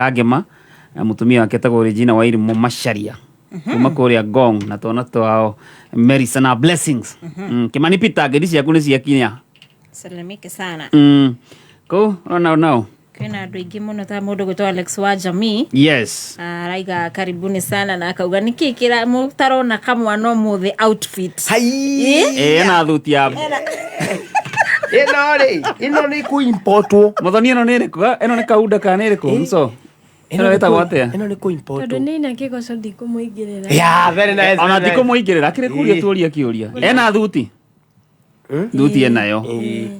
Kangema na mutumia wake etagwo Regina Wairimu Macharia kuma kuria Ngong na twana twao Merisa na Blessings. Kimani Peter, ngeithi ciaku nĩ ciakinya. Salimike sana. Kuu ũrona nao. Kwĩna andũ aingĩ mũno ta mũndũ gwĩtwo Alex wa Jamii. Araiga karibuni sana na akauga nĩkĩ kĩra mũtarona kamwana ũmũthĩ outfit. Hai. Ĩ ena thuti ya Ĩno rĩ, ĩno nĩ kũimportwo. Muthoni, ĩno nĩ ĩrĩkũ? Ĩno nĩ kaunda kana nĩ ĩrĩkũ mso? Ĩno ĩtagwo atĩa? Ĩno nĩ kũimportwo. Tondũ nĩ ina kĩgoco ndikũmũingĩrĩra. Yeah, very nice. Ona very nice. ndikũmũingĩrĩra akĩrĩ kũria. Tuoria kĩũria, ena thuti, thuti enayo,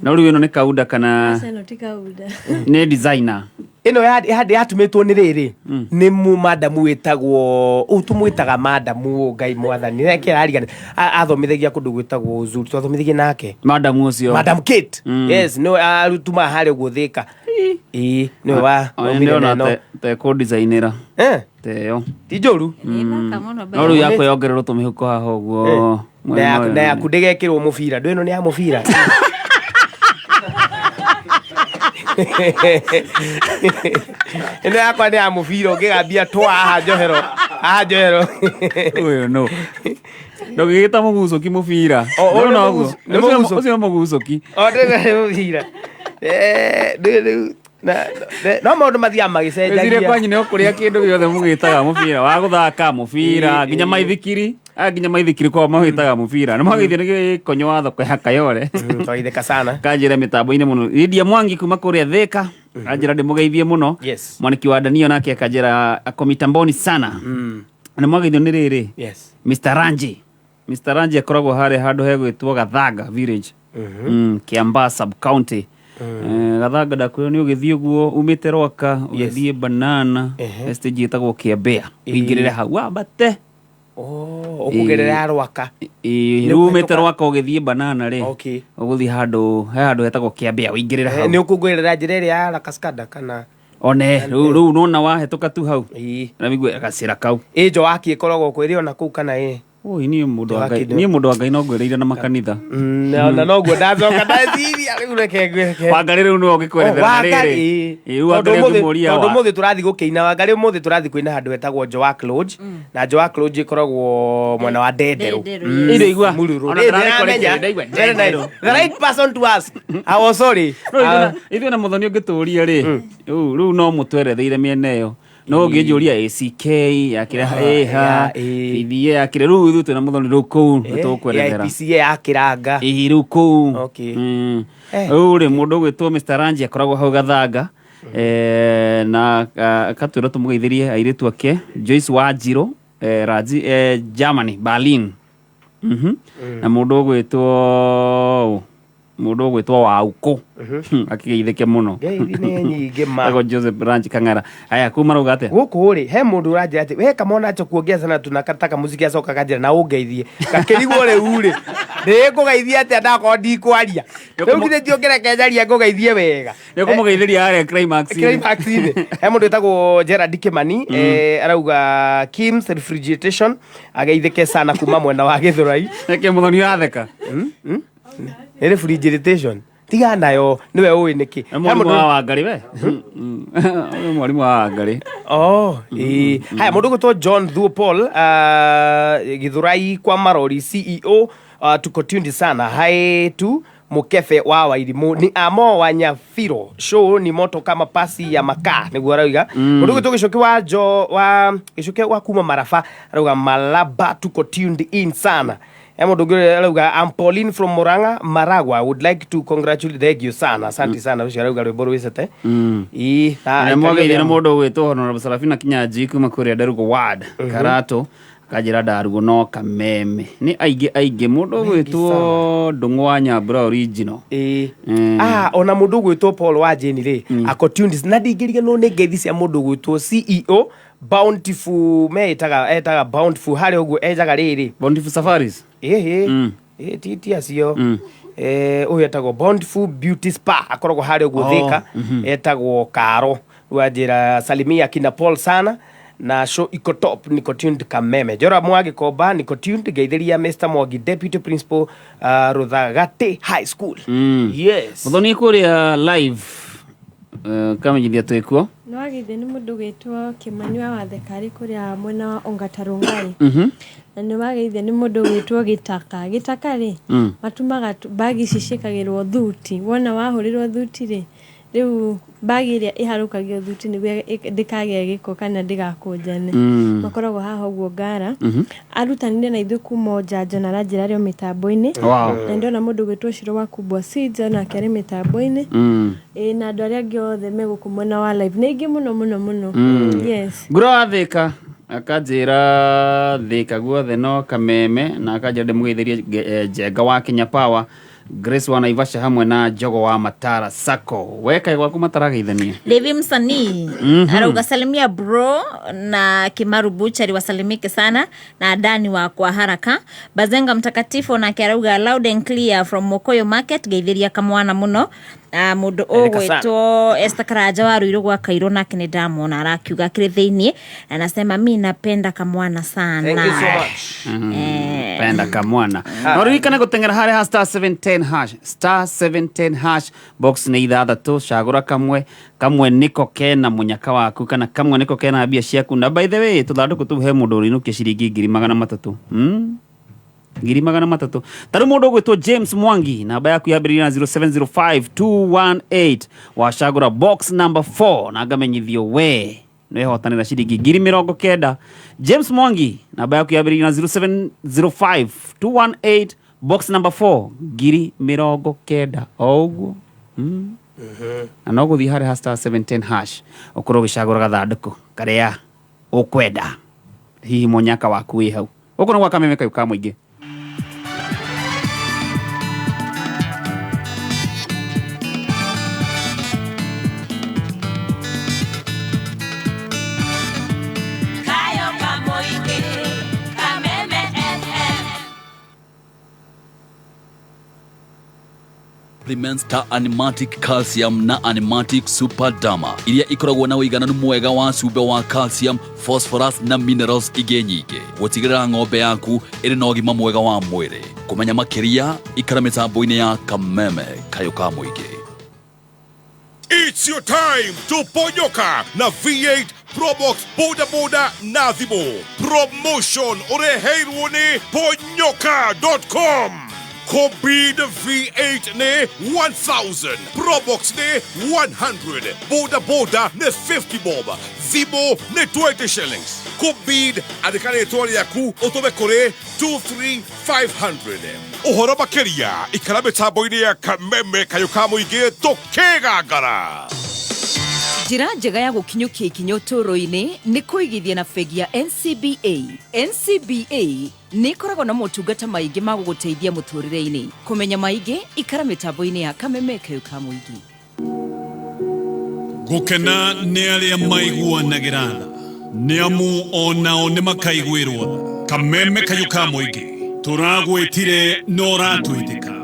no rĩu ĩno nĩ kaunda kana? Aca, ĩno ti kaunda. Nĩ designer. Ĩno yatumĩtwo nĩ rĩrĩ, nĩ mu madamu wĩtagwo ũũ, tũmwĩtaga madamu ũũ, Ngai mwathani reke ararigana, athomithagia kũndũ gwĩtagwo Uzuri, twathomithagia nake. Madamu ũcio. Madam Kate. Yes, nĩwe arutumaga harĩa ũguo Thĩka. Ĩĩ, nĩwe wa Ona waumire na ndĩrona ĩno. Tekũ designĩra teyo. Ti njũru. Nĩ thaka mũno. No rĩu yakwa yongererwo tũmĩhuko haha ũguo Na mwena yaku ũyũ. Na yaku ndĩgekĩrwo mũbira, ndũ ĩno nĩ ya mũbira. Ĩno yakwa nĩ ya mũbira, ũngĩgambia twa haha njohero, haha njohero. Ũyũ no ndũngĩgĩta mũgucũki mũbira. O, ũyũ nĩ Nĩwona ũguo? nĩ Ũcio mũgucũki. Ũcio nĩ mũgucũki. O ndĩna nĩ mũbira. Rĩu no maũndũ mathiaga Wĩcirie magĩcenjagia. Kwanyu nĩ ũkũrĩa kĩndũ gĩothe mũgĩtaga mũbira wa gũthaka mũbira, nginya maithikiri aya, nginya maithikiri kwao mawĩtaga mũbira. Nĩ magĩthiĩ nĩ gĩkonyo wa thoko ya Kayole. Twageithĩka sana. Kanjĩra mĩtambo-inĩ mũno Lydia Mwangi kuma kũrĩa Thĩka, anjĩra ndĩmũgeithie mũno. Mwaniki wa Danio nake akanjĩra ako mitamboni sana. Nĩ mwageithio nĩ rĩrĩ. Mr. Ranji, Mr. Ranji akoragwo harĩa handũ hegwĩtwo Gathanga village, Kiambaa sub county. Gathanga ndakwĩrwo nĩ ũgĩthiĩ ũguo umĩte Rwaka ũgĩthiĩ Banana, stage ĩtagwo Kĩambea, ũingĩrĩre hau wambate. Oh, ũkũgerera Rwaka. Ĩĩ, Nĩ rĩu umĩte ũkũhĩtũka- Rwaka ũgĩthiĩ Banana rĩ, ũgũthiĩ handũ he handũ hetagwo Kĩambea, ũingĩrĩre hau. Nĩ ũkũgerera njĩra ĩrĩa ya Lakaskada kana? One rĩu nona wahĩtũka tu hau na wĩigue gacĩra kau. Ĩ Njowaki ĩkoragwo kwĩ ĩrĩ ona kũu kana ĩ? Oi, niĩ mũndũ wa Ngai Njowaki niĩ mũndũ wa Ngai no ngwĩrĩire na makanitha. Na noguo ndacoka ndaciria rĩu, reke ngwĩke. Wangarĩ rĩu nĩwe ũngĩkwerethera na rĩrĩ. Ĩ, rĩu Wangarĩ ũngĩmũria Tondũ ũmũthĩ tũrathiĩ gũkĩina, Wangarĩ, ũmũthĩ tũrathiĩ kũina handũ hetagwo Joak Lodge, na Joak Lodge ĩkoragwo mwena wa Ndenderũ. Ndenderũ, yes. Ĩ, ndaigua. Mũruru. Ona Ĩ, ndĩrarekwo ndĩramenya. rĩngĩ, ndaigua Very nice. Ndenderũ. The right person to ask. I was sorry. No, ithuĩ na mũthoni ũngĩtũria rĩ, rĩu no mũtweretheire mĩena ĩyo, no ũngĩnjũria ACK yakĩra ĩha, PDA yakĩra, rĩu ithuĩ twĩna mũthoni rĩu kũu nĩ tũkwerethera. AIPCA ya Kĩranga. Ĩĩ, rĩu kũu. Rĩu rĩ, mũndũ ũgwĩtwo Mr. Ranji akoragwo hau Gathanga, na akatwĩra tũmũgeithĩrie airĩtu ake Joyce Wanjirũ, Ranji, Germany, Berlin. Na mũndũ ũgwĩtwo Waukũ akĩgeithĩke mũno. Ngeithi nĩ nyingĩ ma. Etagwo Joseph Ranji Kang'ara. Aya, kuma rauga atĩa? Gũkũ rĩ, he mũndũ ũranjĩra atĩ we kamona kuongea sana, tunakataka muziki. Acoka kanjĩra na ũngeithie, ngakĩrigwo rĩu rĩ, ndĩkũgeithia atĩa ndakorwo ndikwaria? Rĩu githĩ ti ũngĩreke njarie ngũgeithie wega? Nĩ ũkũmũgeithĩria harĩa climax. Climax-inĩ. He mũndũ wĩtagwo Gerard Kimani, arauga Kim's Refrigeration ageithĩke sana kuma mwena wa Gĩthũrai. Nĩkĩ mũthoni ũratheka? Nĩ refrigeration, tiga nayo, nĩwe ũĩ nĩkĩ. Nĩ mwarimũ wa Wangarĩ we. Nĩ mwarimũ wa Wangarĩ. Oh, ĩĩ. Haya, mũndũ ũgwĩtwo John Thuo Paul, Gĩthũrai kwa Marori CEO, tuko tuned sana. Hi tu mũkebe wa Wairimũ ni amo wa Nyabiro, show ni moto kama pasi ya makaa, nĩguo arauga. Mũndũ ũgwĩtwo Gĩcoki wa jo wa Gĩcoki wa kuma Maraba arauga Malaba, tuko tuned in sana. He mũndũ ũngĩ arauga, "I'm Pauline from Murang'a Maragwa, would like to congratulate." Thank you sana, asante sana. Ũcio arauga rwĩmbo rwĩcete. Ĩĩ, na Na aikari mwageithio othe nĩ mũndũ ũgwĩtwo Honorable Sarafina Kinyanjui kuma kũrĩa Ndarugũ ward, Karato, akanjĩra ndarugũ no kameme nĩ aingĩ aingĩ. Mũndũ ũgwĩtwo Ndũng'ũ wa Nyambura original. Ĩĩ. Ah, ona mũndũ ũgwĩtwo Paul wa Jane rĩ, ako tuned, na ndingĩriganĩrwo nĩ ngeithi cia mũndũ ũgwĩtwo CEO Bountiful, meĩtaga etaga Bountiful harĩa ũguo enjaga rĩrĩ. Bountiful Safaris. Ĩhĩ. Ĩ, ti acio. Ũyũ etagwo Bountiful Beauty Spa, akoragwo harĩa ũguo Thĩka, etagwo Karo. Rĩu anjĩra salimia kina Paul sana na show iko top, niko tuned Kameme. Jora Mwagikomba, niko tuned, ngeithĩria Mr Mwangi, deputy principal, Ruthagati High School. Yes. Muthoni kũrĩa live. Kamenyithia twĩkuo. Nĩ wageithio nĩ mũndũ gwĩtwo Kĩmani wa Watheka arĩ kũrĩa mwena wa Ongata Rongai. Na nĩ wageithio nĩ mũndũ gwĩtwo Gĩtaka. Gĩtaka rĩ, matumaga bagi ici ciĩkagĩrwo thuti. Wona wahũrĩrwo thuti rĩ, rĩu bagi ĩrĩa ĩharũkagio thuti nĩguo ndĩkagĩe gĩko kana ndĩgakũnjane. Makoragwo haha ũguo Ngara. Arutanire na ithuĩ kuma o njanjo na aranjĩra arĩ o mĩtambo-inĩ. Na ndona mũndũ gwĩtwo Ciro wa Kubwa Seeds onake arĩ mĩtambo-inĩ. Ĩĩ, na andũ arĩa angĩ othe me gũkũ mwena wa live nĩ aingĩ mũno mũno mũno. Yes. Nguro wa Thĩka akanjĩra Thĩka guothe no kameme, na akanjĩra ndĩmũgeithĩrie Njenga wa Kenya Power, Grace wa Naivasha hamwe na Njogo wa Matara Sacco. We kaĩ gwaku matarageithania? Levi msanii arauga salimia bro na Kimaru Buchari wasalimike sana na Dani wa kwa haraka. Bazenga mtakatifu nake arauga loud and clear from Mokoyo Market, geithiria kamwana muno. Mundu Erika sana. ũgwĩtwo Esther Karanja wa Ruiru gwa Kairũ nake nĩ ndamwona arakiuga akĩrĩ thĩiniĩ, anasema mi napenda kamwana sana. Thank you so much. Penda kamwana. No ririkane gũteng'era harĩa ha star 710 hash, star 710 hash, box nĩ ithathatũ, cagũra kamwe, kamwe nĩko kena mũnyaka waku kana kamwe nĩko kena mbia ciaku. Na by the way, tũthandũkũ tũu he mũndũ ũrĩinũkia ciringi 300,000. 300,000. Ta rĩu mũndũ ũgwĩtwo James Mwangi, namba yaku yambĩrĩria na 0705218, wacagũra box number 4 na ngamenyithio we nĩwehotanĩra ciringi 90,000. James Mwangi, namba yaku yambĩrĩria na 0705218, box number 4, 90,000 o ũguo. Na no gũthiĩ harĩa ha star 710 hash ũkorwo ũgĩcagũra gathandũkũ karĩa ũkwenda, hihi mũnyaka waku wĩ hau. Gũkũ nĩ gwa Kameme kayũ ka mũingĩ. Kayo Kamoike, Kameme FM. Supplements ta Animatic Calcium na Animatic Super Dama iria ikoragwo na ũigananu mwega wa cumbĩ wa calcium, phosphorus na minerals ingĩ nyingĩ gũtigĩrĩra ng'ombe yaku ĩrĩ na ũgima mwega wa mwĩrĩ. Kũmenya makĩria ikara mĩtambo-inĩ ya Kameme kayũ ka mũingĩ. It's your time to ponyoka na V8 Probox Boda Boda na thimũ. Promotion ũreheirwo nĩ ponyoka.com. Kobid V8 nĩ 1000, Probox nĩ 100, Boda Boda nĩ 50 bob, thimũ nĩ 20 shillings. Kobid, andĩka rĩtwa rĩaku ũtũme kũrĩ 23500. Ũhoro makĩria ikara mĩtambo-inĩ ya Kameme kayũ ka mũingĩ tũkĩgangara. Njĩra njega ya gũkinyũkia ikinya ũtũũro-inĩ nĩ kũigithia na bengi ya NCBA. NCBA nĩ ĩkoragwo na motungata maingĩ ma gũgũteithia mũtũũrĩre-inĩ. Kũmenya maingĩ ikara mĩtambo-inĩ ya Kameme kayũ ka mũingĩ. Gũkena nĩ arĩa maiguanagĩra tha, nĩ amu onao nĩ makaiguĩrwo tha. Kameme kayũ ka mũingĩ tũragwĩtire no ũratwĩtĩka.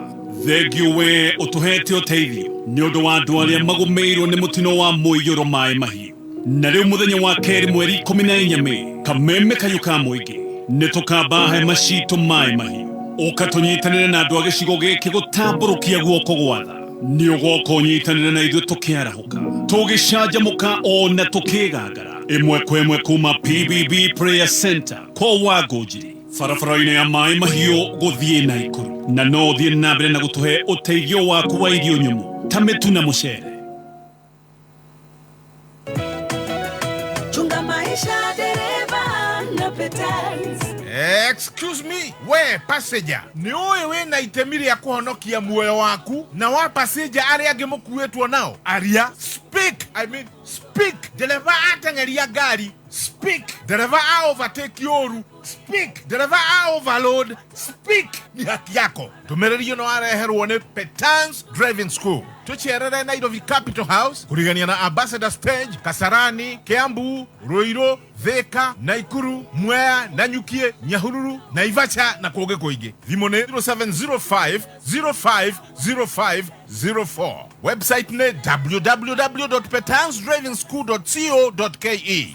Thengiũ we ũtũhete ũteithio nĩ ũndũ wa andũ arĩa magũmĩirwo nĩ mũtino wa mũiyũro maĩ mahiũ. Na rĩu mũthenya wa kerĩ mweri 14 Mĩĩ, Kameme kayũ ka mũingĩ nĩ tũkamba hema citũ maĩ mahiũ. Ũka tũnyitanĩre na andũ a gĩcigo gĩkĩ gũtambũrũkia guoko gwa tha. Nĩ ũgoka ũnyitanĩre na ithuĩ tũkĩarahũka, tũgĩcanjamũka ona tũkĩgangara ĩmwe kwa ĩmwe kuma PBB Prayer Center kwa Wangũnjiri barabara-inĩ ya maĩ mahiũ gũthiĩ Naikuru. Na no ũthiĩ na mbere na gũtũhe ũteithio waku wa irio nyũmũ ta mĩtu na mũcere. Chunga maisha dereva na Petals. Excuse me, we passenger, nĩ ũĩ wĩna itemi rĩa kũhonokia muoyo waku na wa passenger arĩa angĩ mũkuĩtwo nao? Aria, speak, I mean speak. Ndereba ateng'eria ngari, speak. Ndereba a overtake ũru, speak. Ndereba a overload, speak. Ni haki yako. Ndũmĩrĩri ĩno wareherwo nĩ Petans Driving School. Tũcerere Nairobi Capital House kũrigania na Ambassador Stage, Kasarani, Kiambu, Ruiru, Thika, Naikuru, Mwea, Nanyukie, Nyahururu, Naivasha na kũngĩ kũingĩ. Thimũ nĩ 0705 0505 04. Website nĩ www.petansdrivingschool.co.ke.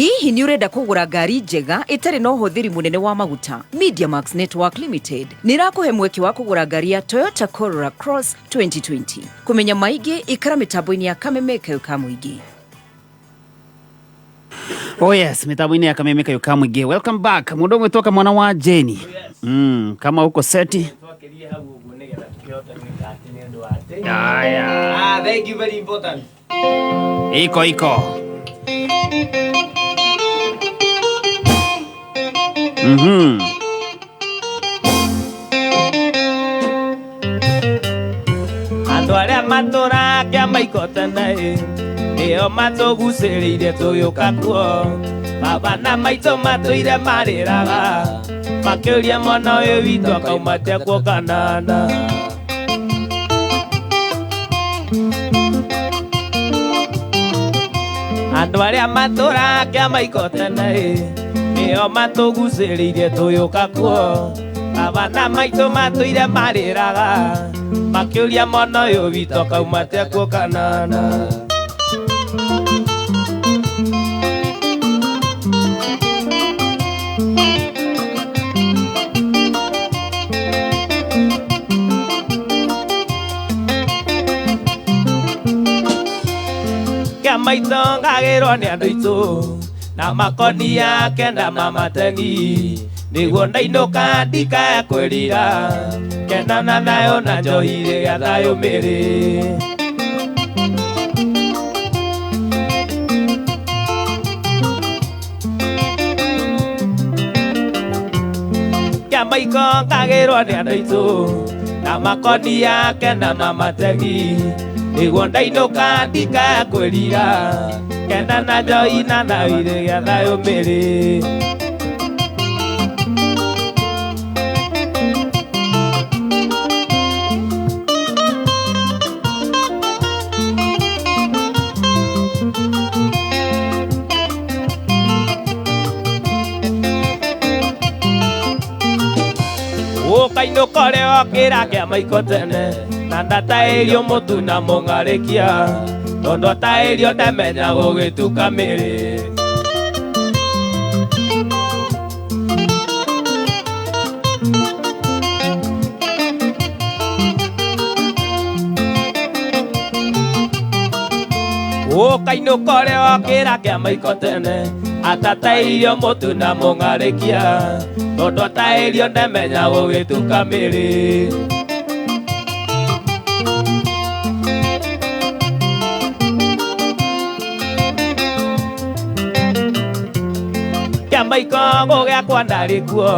Hihi nĩ ũrenda kũgũra ngari njega ĩtarĩ na ũhũthĩri mũnene wa maguta? Mediamax Network Limited nĩ ĩrakũhe mweke wa kũgũra ngari ya Toyota Corolla Cross 2020. Kũmenya maingĩ ikara mĩtambo-inĩ ya Kameme Kayũ ka Mũingĩ. Oh yes, mitambo-inĩ ya Kameme Kayũ ka Mũingĩ. Welcome back. Mũndũ ũgwĩtwo Kamwana wa Jeni. Kama uko seti. Aya. Ah, thank you, very important. Iko iko. Andũ arĩa matũraga kĩamaiko tene nĩo matũgucĩrĩirie tũgĩũka kuo. Baba na maitũ matũire marĩraga makĩũria mwana ũyũ witũ akauma atĩa kuo kanana. Andũ arĩa matũraga kĩamaiko tene nĩo matũgucĩrĩirie tũgĩũka kuo. Baba na maitũ matũire marĩraga makĩũria mwana ũyũ witũ akauma atĩa kuo kanana. Maitho ngagĩrwo nĩ andũ aitũ na makonia kenda mamategi nĩguo ndainũka ndikae kwĩrira kenda na thayũ na njohi rĩrĩa thayũ mĩrĩ. Kĩamaiko ngagĩrwo nĩ andũ aitũ na makonia kenda mamategi nĩguo ndainũka ndikae kwĩrira kenda na njohi na thayũ rĩrĩa thayũ mĩrĩ. Ũkainũka ũrĩa wokĩra kĩamaiko tene na ndataĩrio mũtu na mũng'arĩkia tondũ ataĩrio ndamenya gũgĩtuka mĩrĩ. Ũkainũka ũrĩa wokĩra kĩamaiko tene atataĩrio mũtu na mũng'arĩkia tondũ ataĩrio ndamenya gũgĩtuka mĩrĩ. Kĩamaiko gũgĩakwa ndarĩ kuo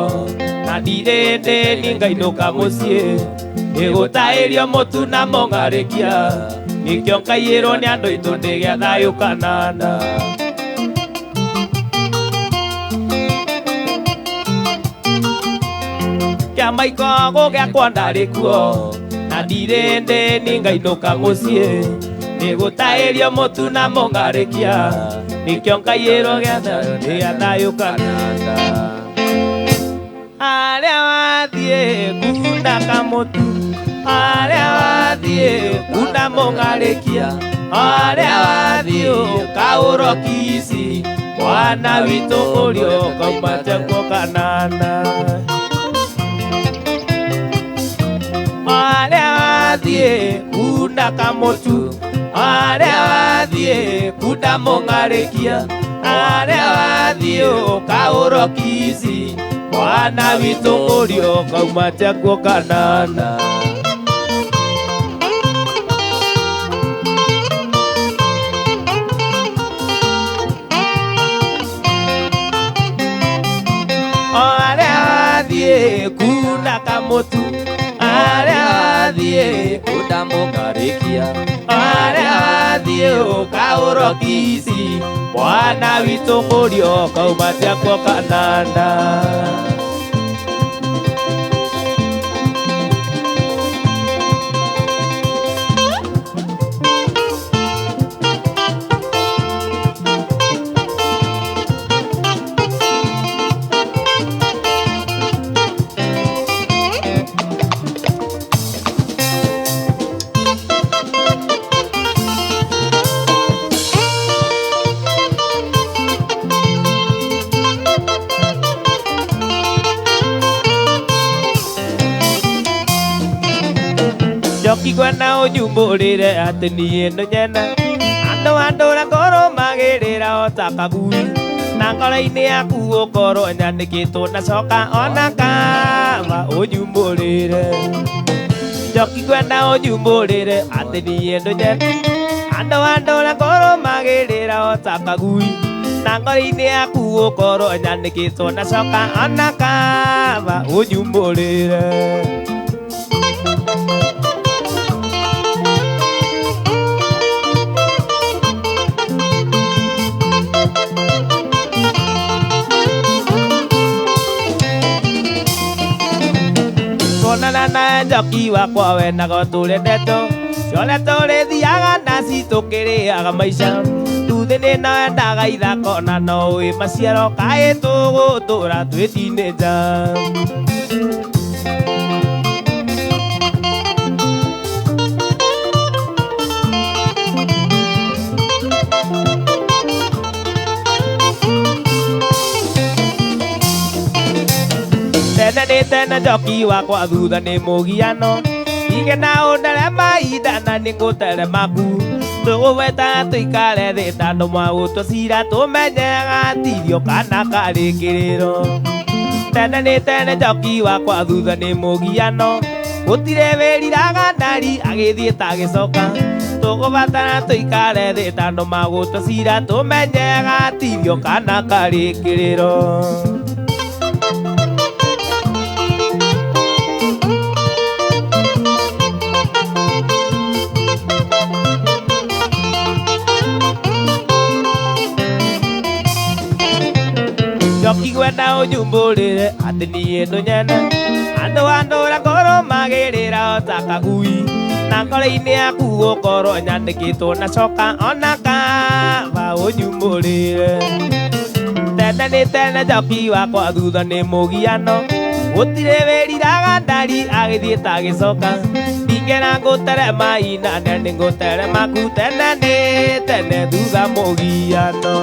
na ndirĩ ndĩni ngainũka mũciĩ nĩgũtaĩrio mũtu na mũng'arĩkia nĩkĩo ngaiyĩrwo nĩ andũ aitũ ndĩgĩa thayũ kanana. Kĩamaiko gũgĩakwa ndarĩ kuo na ndirĩ ndĩni ngainũka mũciĩ nĩgũtaĩrio mũtu na mũng'arĩkia nĩkĩo ngaiyĩrwo gĩa thayũ kanana. Harĩa wathiĩ kunda kamũtu, harĩa wathiĩ kunda mũng'arĩkia, harĩa wathiĩ ũkaũrwo kici mwana witũ ũrĩa ũkauma kuo kanana. Harĩa wathiĩ kunda kamũtu, harĩa wathiĩ kunda mũng'arĩkia, harĩa wathiĩ ũkaũrwo kici mwana witũ ũrĩa ũkauma kuo kanana. Harĩa wathiĩ kunda kamũtu, harĩa wathiĩ kunda mũng'arĩkia, harĩa wathiĩ ũkaũrwo kici mwana witũ ũrĩa ũkauma kuo kanana. Njoki kwenda ũnyumbũrĩre atĩ niĩ ndũnyenda andũ andũra ngoro magĩrĩra o ta kagui na ngoro-inĩ yaku ũkorwo nyandĩkĩtwo na coka ona kama ũnyumbũrĩre Njoki kwenda ũnyumbũrĩre atĩ niĩ ndũnyenda andũ andũra ngoro magĩrĩra o ta kagui na ngoro-inĩ yaku ũkorwo nyandĩkĩtwo na coka ona kama ũnyumbũrĩre. Tuonana na njoki wakwa wenago tũrĩ ndeto ciothe tũrĩthiaga naci tũkĩrĩaga maica thuthĩ nĩ no endaga ithako na no wĩ maciaro kaĩ tũgũtũra twĩ teenager. Tene nĩ tene njoki wakwa thutha nĩ mũgiano ige na ũnderema inda na nĩ ngũteremaku tũgũgweta tũikare thĩ tandũ mwagũtũcira tũmenyaga tirio kana karĩ kĩrĩro. Tene nĩ tene njoki wakwa thutha nĩ mũgiano gũtirĩ wĩriraga ndari agĩthiĩ tagĩcoka tũgũbatara tũikare thĩ tandũ magũtũcira tũmenyaga tirio kana karĩ kĩrĩro. Njoki kwenda ũnyumbũrĩre atĩ niĩ ndũnyenda andũ andũra ngoro magĩrĩra o ta kagui na ngoro-inĩ yaku ũkorwo nyandĩkĩtwo na coka ona kaba ũnyumbũrĩre. Tene nĩ tene njoki wakwa thutha nĩ mũgiano gũtirĩ wĩriraga ndari agĩthiĩ tagĩcoka ndingĩra ngũterema inane nĩ ngũteremaku tene nĩ tene thutha mũgiano.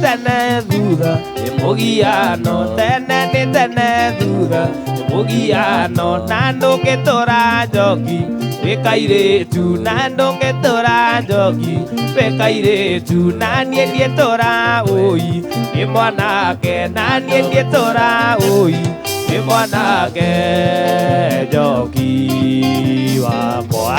Tene thutha nĩ mũgiano tene nĩ tene thutha nĩ mũgiano na ndũngĩtũra njoki wĩ kairĩtu na ndũngĩtũra njoki wĩ kairĩtu na niĩ ndiĩtũra ũi nĩ mwanake na niĩ ndiĩtũra ũi nĩ mwanake njoki wakwa.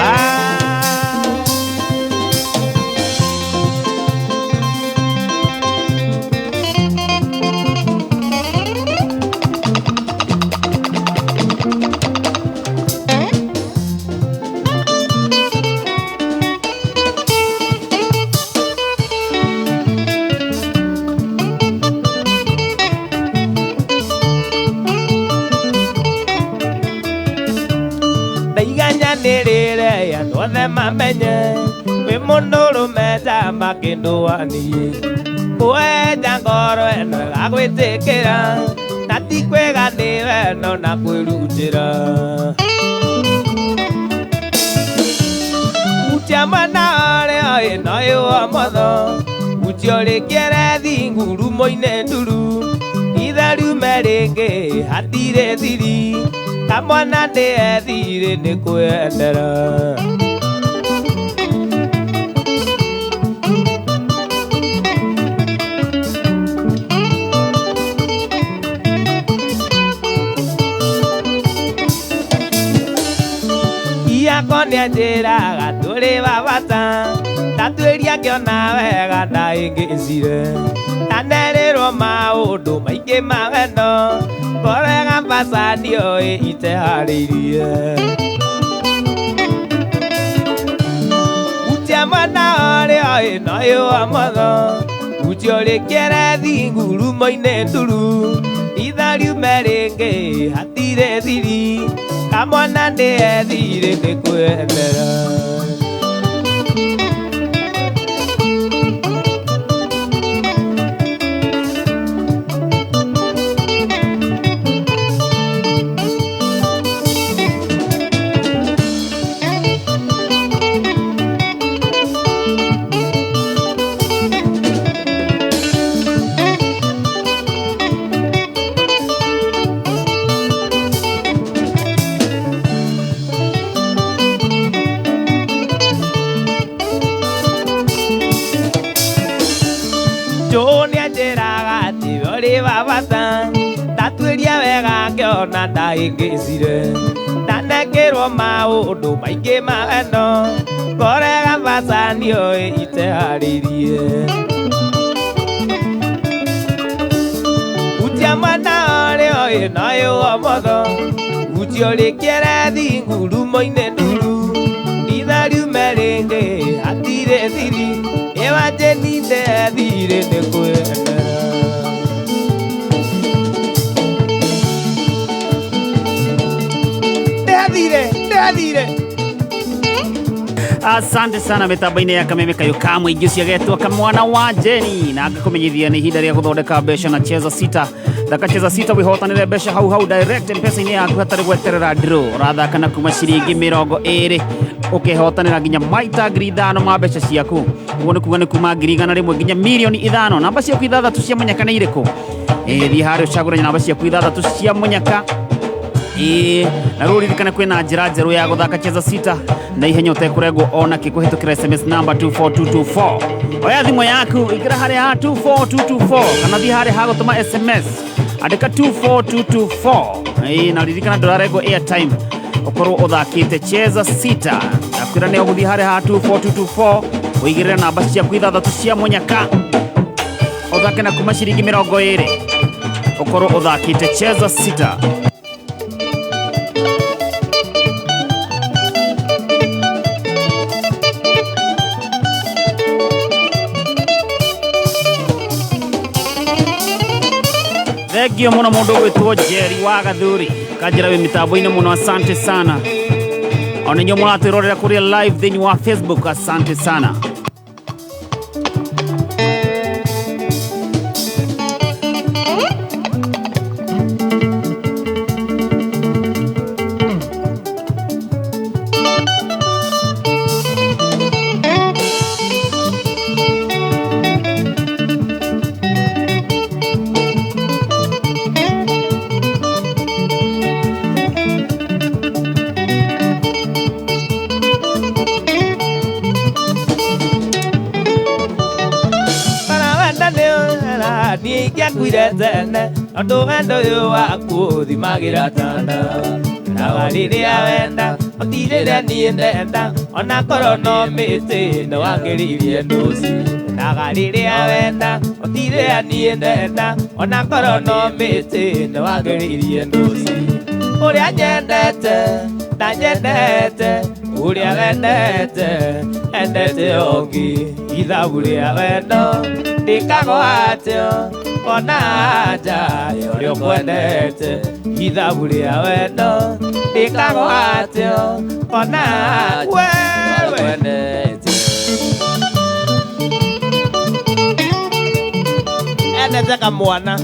Ndaiganyanĩrĩre andũ othe mamenye wĩ mũndũrũme njamba kĩndũ wa niĩ kwenja ngoro ĩno ĩgagwĩtĩkĩra na ti kwĩga nĩ wendo na kwĩrutĩra. Hutia mwena ũrĩa ĩno ĩ ũmotho hutia ũrĩkĩre thingurumo-inĩ nduru ithe riume rĩngĩ hatirĩ thiri kamwana ndĩethire nĩ kwendera. Iako nĩanjĩraga tũrĩ wa bata ndatuĩria ngĩona wega ndaĩngĩcire ndanerĩrwo maũndũ maingĩ ma wendo ngoro ĩgabaca ndiũĩ iteharĩirie. Hutia mwena ũrĩa ĩno ĩ ũmotho hutia ũrĩkĩre thingurumo-inĩ nduru itha riume rĩngĩ hatirĩ thiri kamwana ndĩethire nĩ kwendera. wa bata Ndatuĩria wega ngĩona ndaingĩcire Ndanekĩrwo maũndũ maingĩ ma wendo Ngorega baca niũĩ iteharĩirie Utia mwana ũrĩa ũyũ noyũ omotho Utia ũrĩkĩre thingurumo-inĩ nduru Ritha riume rĩngĩ hatirĩ thiri Ĩwa njeninde thirĩ nĩ kwendera Ndĩathire Asante sana mitambo-inĩ ya Kameme Kayo ka mũingĩ ũcio agetwo kamwana wa Jeni na ngakũmenyithia nĩ ihinda rĩa gũthondeka mbeca na cheza sita thaka cheza sita wĩhotanĩre mbeca hau hau direct mpesa-inĩ yaku hatarĩ gweterera draw ũrathaka na kuma ciringi 20 ũkehotanĩra nginya maita 5,000 ma mbeca ciaku ũguo nĩ kuga nĩ kuma 100,000 nginya 5,000,000 namba ciaku ithathatũ cia mũnyaka nĩ irĩkũ thiĩ harĩa ũcagũre namba ciaku ithathatũ cia mũnyaka na rĩu ririkana kwĩna njĩra njerũ ya gũthaka cheza sita na ihenya ũtekũrengwo ona kĩ kũhĩtũkĩra SMS number 24224 oya thimũ yaku ingĩra harĩa ha 24224 kana thiĩ harĩa ha gũtũma SMS andĩka 24224 na ririkana ndũrarengwo airtime ũkorwo ũthakĩte cheza sita nakwĩra nĩ ũgũthiĩ harĩa ha 24224 ũigĩrĩre namba ciaku ithathatũ cia mũnyaka ũthake na kuma ciringi 20 ũkorwo ũthakĩte cheza sita. Thengio muno mundu gwitwo Jerry wa Gathuri kanjira wi mitambo-inĩ muno asante sana ona inyuĩ mũratwĩrorera kũrĩa live thĩinĩ wa Facebook asante sana. Ndo wendo ũyũ waku ũthimagĩra tanda Ndawa rĩrĩa wenda ũtirĩrĩa niĩ ndenda Ona korwo no mĩtĩ nĩ wangĩrĩirie ndũci Ndawa rĩrĩa wenda ũtirĩrĩa niĩ ndenda Ona korwo no mĩtĩ nĩ wangĩrĩirie ndũci Ũrĩa nyendete ndanyendete Ũrĩa wendete endete ũngĩ Ithabu rĩa wendo ndĩkagwatio Ona anja ũrĩa ũkwendete Ithabu rĩa wendo ndĩkagwatio Ona wewe ũkwendete Endete kamwana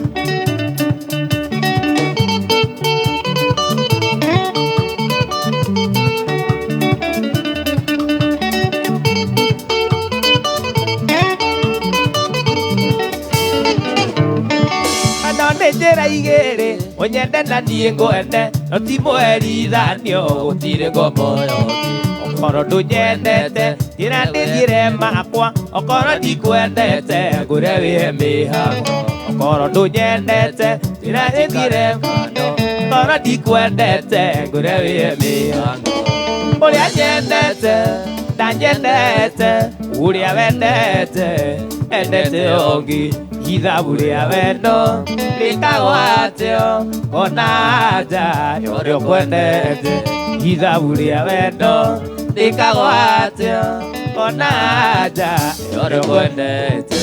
Njĩra igĩrĩ ũnyende na niĩ ngwende no ti mwerithanio gũtirĩ ngombo yothe okorwo ndũnyendete njĩra ndĩthiĩre makwa okorwo ndikwendete ngũre wĩhe mĩhango okorwo ndũnyendete njĩra ndĩthiĩre okorwo ndikwendete ngũre wĩhe mĩhango ũrĩa nyendete ndanyendete ũrĩa wendete endete ũngĩ Ithabu rĩa wendo rĩkagwatio ona anja ũrĩa ũkwendete Ithabu rĩa wendo rĩkagwatio ona anja ũrĩa ũkwendete.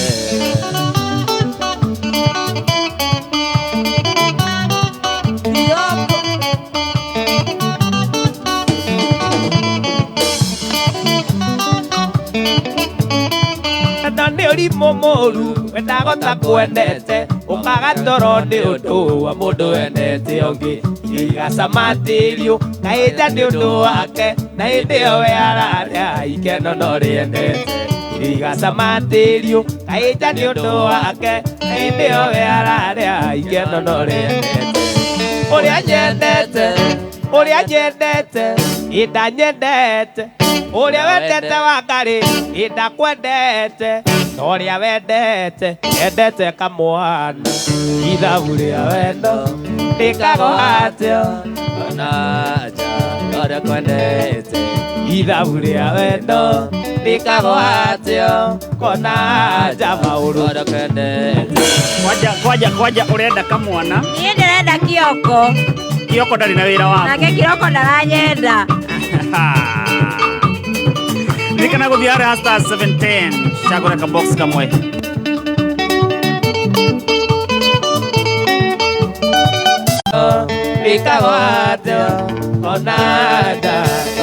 Nĩ ũrimũ mũru wendaga ũtakwendete ũkaga toro nĩ ũndũ wa mũndũ wendete ũngĩ igacamatĩrio kaĩnja nĩ ũndũ wake na hĩndĩ ĩyo we ararĩa ikeno no rĩendete igacamatĩrio kaĩnja nĩ ũndũ wake na hĩndĩ ĩyo we ararĩa ikeno no rĩendete ũrĩa nyendete ũrĩa nyendete ĩndanyendete ũrĩa wendete wakarĩ ĩndakwendete Ũrĩa wendete endete kamwana ithabu rĩa wendo rĩkagwo atĩa Ona nja ũrĩa kwendete ithabu rĩa wendo rĩkagwo atĩa kona nja maũndũ ũrĩa kwendete. Kwanja kwanja kwanja ũrenda kamwana. Niĩ ndĩrenda Kioko. Kioko ndarĩ na wĩra waku. Nake Kioko ndaranyenda. Ririkana gũthiĩ harĩa star 710 cagũra ka box kamwe. Rĩkagwo atĩa kona nja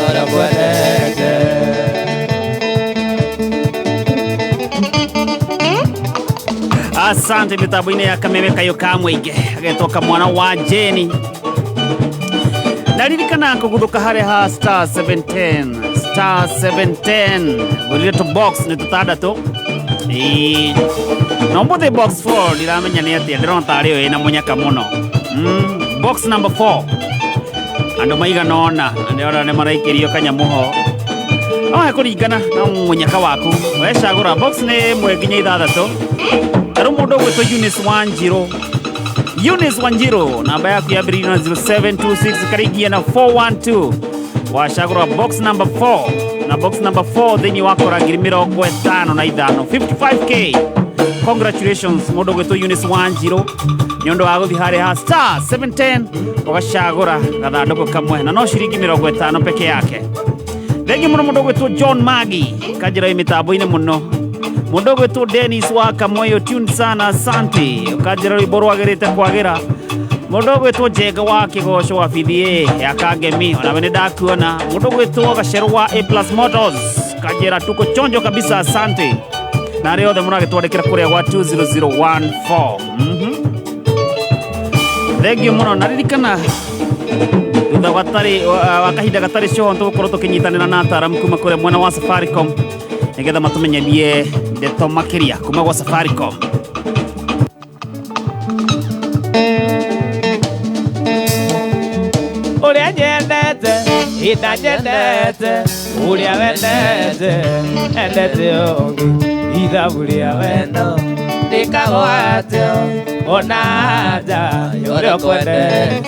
ũrĩa kwendete. Asante mitambo-inĩ ya kameme kayo ka mũingĩ agetwo kamwana wa Jeni. Naririkana kũguthũka harĩa ha star 710 star 710 gũrire tũ box nĩ tũtandatũ. Ĩĩ na ũmũthĩ box 4 ndiramenya nĩ atĩa, ndĩrona tarĩ yo ĩna mũnyaka mũno. Box number 4 andũ maigana ũna ndĩrona nĩ maraikĩrio kanyamũ ho. No hekũringana na mũnyaka waku wecagũra box nĩ ĩmwe nginya ithathatũ. Tarĩu mũndũ ũgwĩtwo Eunice Wanjiru. Eunice Wanjiru namba yaku yambĩrĩirie na 0726 ĩkarĩkia na 412. Wacagũra box number 4 na box number 4 thĩinĩ wakora ngiri mĩrongo ĩtano na ithano 55k. Congratulations mũndũ ũgwĩtwo Eunice Wanjiru nĩ ũndũ wa gũthiĩ harĩa ha star 710 ũgacagũra gathandũkũ kamwe na no ciringi mĩrongo ĩtano peke yake. Thengi mũno mũndũ ũgwĩtwo John Magi kanjĩra wĩ mĩtambo-inĩ mũno. Mũndũ ũgwĩtwo Dennis wa Kamoyo tune sana asante ũkanjĩra rwĩmbo rwagĩrĩte kwagĩra. Mũndũ ũgwĩtwo Njenga wa Kĩgoco wa BDA ya Kangemi onawe nĩ ndakuona. Mũndũ ũgwĩtwo Gacerũ wa A Plus Motors kanjĩra tuko chonjo kabisa asante. Na arĩa othe mũragĩtwandĩkĩra kũrĩa gwa 20014. Thengiũ mũno naririkana thutha wa kahinda gatarĩ coho tũgũkorwo tũkĩnyitanĩra na ataaramu kuma kũrĩa mwena wa Safaricom nĩgetha matũmenyithie ndeto makĩria kuma gwa Safaricom. Ũrĩa nyendete ĩna nyendete ũrĩa wendete endete ũngĩ ithabu rĩa wendo rĩkagwo atĩa ona nja ũrĩa ũkwendete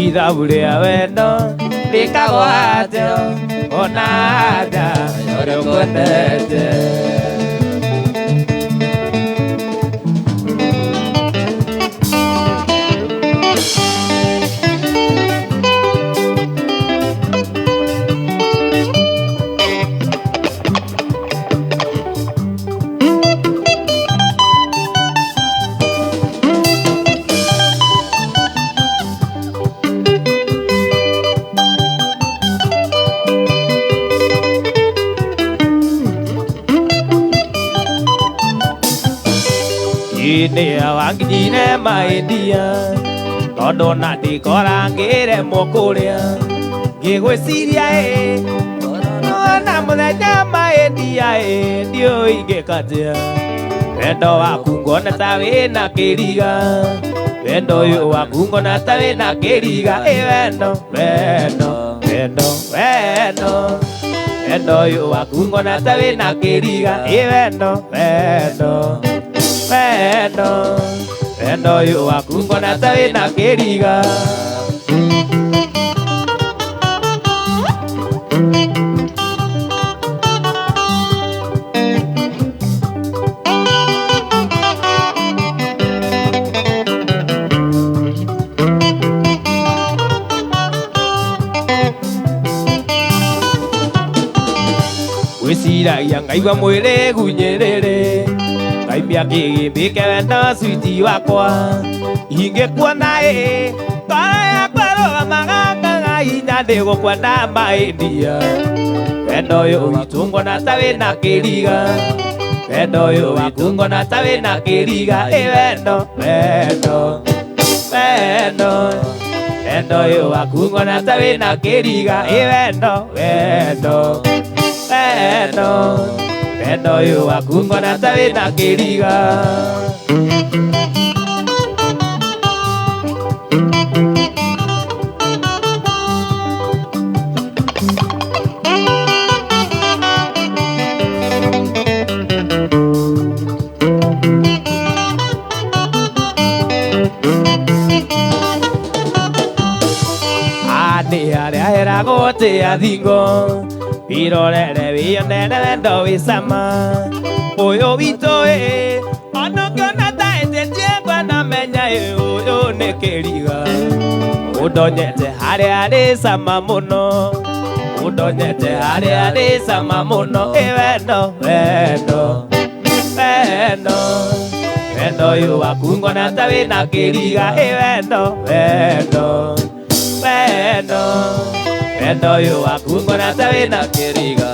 ithabu rĩa wendo rĩkagwo atĩa ona nja ũrĩa ũkwendete. Nĩ wanginyire maendia tondũ na ndikora ngĩremwo kũrĩa ngĩgwĩciria ĩ na mũthenya maendia ĩ ndiũĩ ingĩka atĩa wendo waku ngona ta wĩna kĩriga wendo ũyũ waku ngona ta wĩna kĩriga ĩ wendo wendo wendo wendo wendo ũyũ waku ngona ta wĩna kĩriga ĩ wendo wendo wendo wendo ũyũ waku ngona ta wĩna kĩriga. Gwĩciragia ngaigua mwĩrĩ gunyĩrĩrĩ ngaimia kĩgĩmbĩke wendo switi wakwa ingĩkuona ĩ ngoro yakwa rũgamaga ngaga hinya ndĩgũkwenda maendia wendo ũyũ witũ ngona ta wĩna kĩriga wendo ũyũ waku ngona ta wĩna kĩriga ĩ wendo wendo wendo wendo ũyũ waku ngona ta wĩna kĩriga ĩ wendo wendo wendo wendo ũyũ waku ngona ta wĩna kĩriga. Ndũgatia thingo Wirorere wĩyonere wendo wĩ cama Ũyũ witũ ĩ Onũkĩona ta ĩtĩtie ngwenda menya ĩ ũyũ nĩ kĩriga Ũndonyete harĩa harĩ cama mũno Ũndonyete harĩa harĩ cama mũno Ĩ wendo, wendo, wendo Wendo ũyũ waku ngona ta wĩna kĩriga Ĩ wendo, wendo, wendo Wendo ũyũ waku ngona ta wĩna kĩriga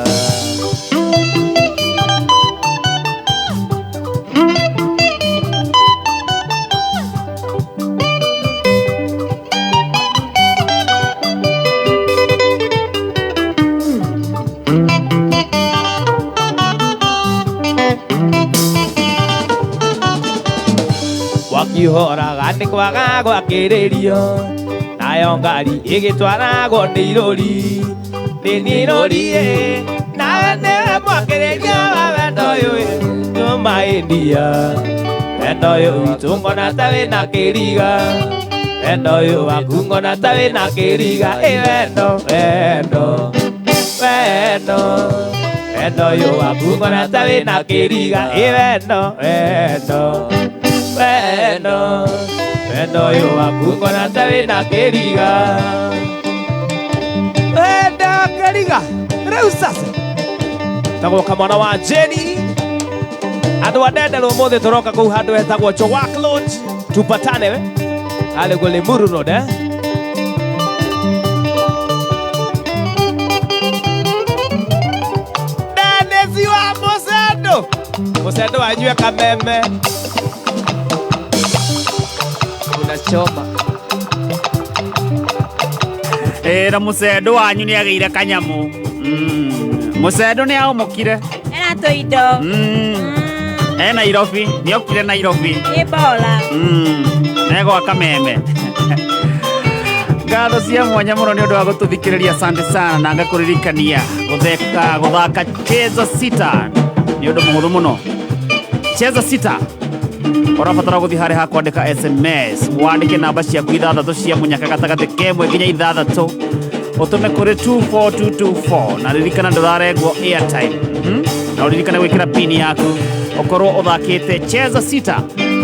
Wakihoraga nĩ kwaga gwakĩrĩrio Nayo ngari ĩgĩtwaragwo nĩ irũri Nĩ niĩ irũri ĩ Nawe nĩwe mwakĩrĩria wa wendo ũyũ ĩ Tuma India Wendo ũyũ witũ ngona ta wĩna kĩriga Wendo ũyũ waku ngona ta wĩna kĩriga Ĩ wendo, wendo, wendo Wendo ũyũ waku ngona ta wĩna kĩriga Ĩ wendo, wendo Wendo, wendo ũyũ waku ngona ta wĩna kĩriga Wendo kĩriga Rĩu sasa Tagwo kamwana wa Jenny Andũ a Ndenderũ ũmũthĩ tũroka kũu handũ hetagwo Chowak Lodge Tupatane we Harĩ guo Limuru Road eh Dennis wa Mũcendo Mũcendo anyue kameme Unachoma Na Mũcendo wanyu nĩ agĩire kanyamũ Mũcendo nĩ aomokire Ena tũindo E Nairobi nĩ okire Nairobi Nĩ bola Negwa kameme Ngatho cia mwanya mũno nĩ ũndũ wa gũtũthikĩrĩria asante sana na ngakũririkania gũtheka gũthaka Cheza Sita nĩ ũndũ mũhũthũ mũno Cheza Sita Ũrabatara gũthiĩ harĩa ha kwandĩka SMS wandĩke namba ciaku ithathatũ cia mũnyaka gatagatĩ kemwe nginya ithathatũ ũtũme kũrĩ 24224 na ririkana ndũrarengwo airtime na ũririkane gwĩkĩra pin yaku ũkorwo ũthakĩte Cheza Sita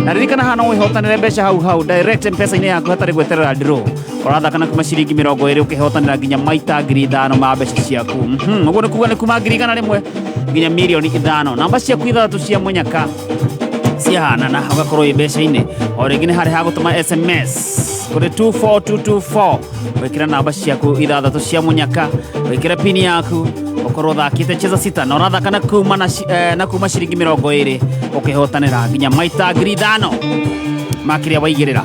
na ririkana haha no wĩhotanĩre mbeca hau hau direct M-Pesa-inĩ yaku hatarĩ gweterera draw ũrathaka na kuma ciringi 20 ũkĩhotanĩra nginya maita 5,000 ma mbeca ciaku ũguo nĩ kuga nĩ kuma 100,000 nginya mirioni 5 namba ciaku ithathatũ cia mũnyaka ciahanana ũgakorwo wĩ mbeca-inĩ o rĩngĩ nĩ harĩa ha gũtũma SMS kũrĩ 24224 wĩkĩra namba ciaku ithathatũ cia mũnyaka wĩkĩre pini yaku ũkorwo ũthakĩte Cheza Sita na ũrathaka na kuma na kuma ciringi 20 ũkĩhotanĩra nginya maita 5,000 ma kĩrĩa waigĩrĩra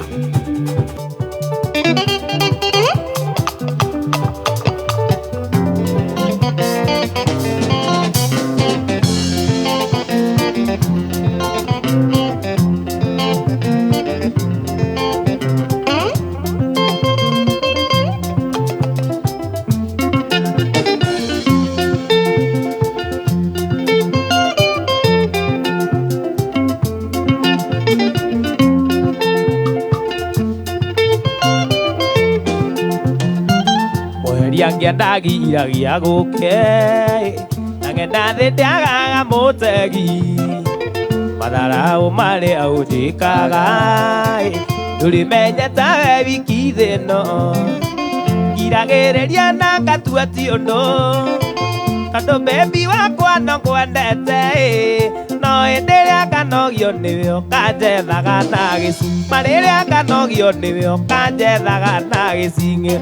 Ngĩandagia gũke na ng'enda thĩ ndĩagaga mũtegi matharaũ marĩa ũnjĩkaga ndũrĩmenyete we wiki thĩ ĩno ngiragĩrĩria na ngatua ti ũndũ tondũ baby wakwa no ngwendete no hĩndĩ ĩrĩa nganogio nĩwe ũkanjethaga na gĩcuma rĩrĩa nganogio nĩwe ũkanjethaga na gĩcing'ĩ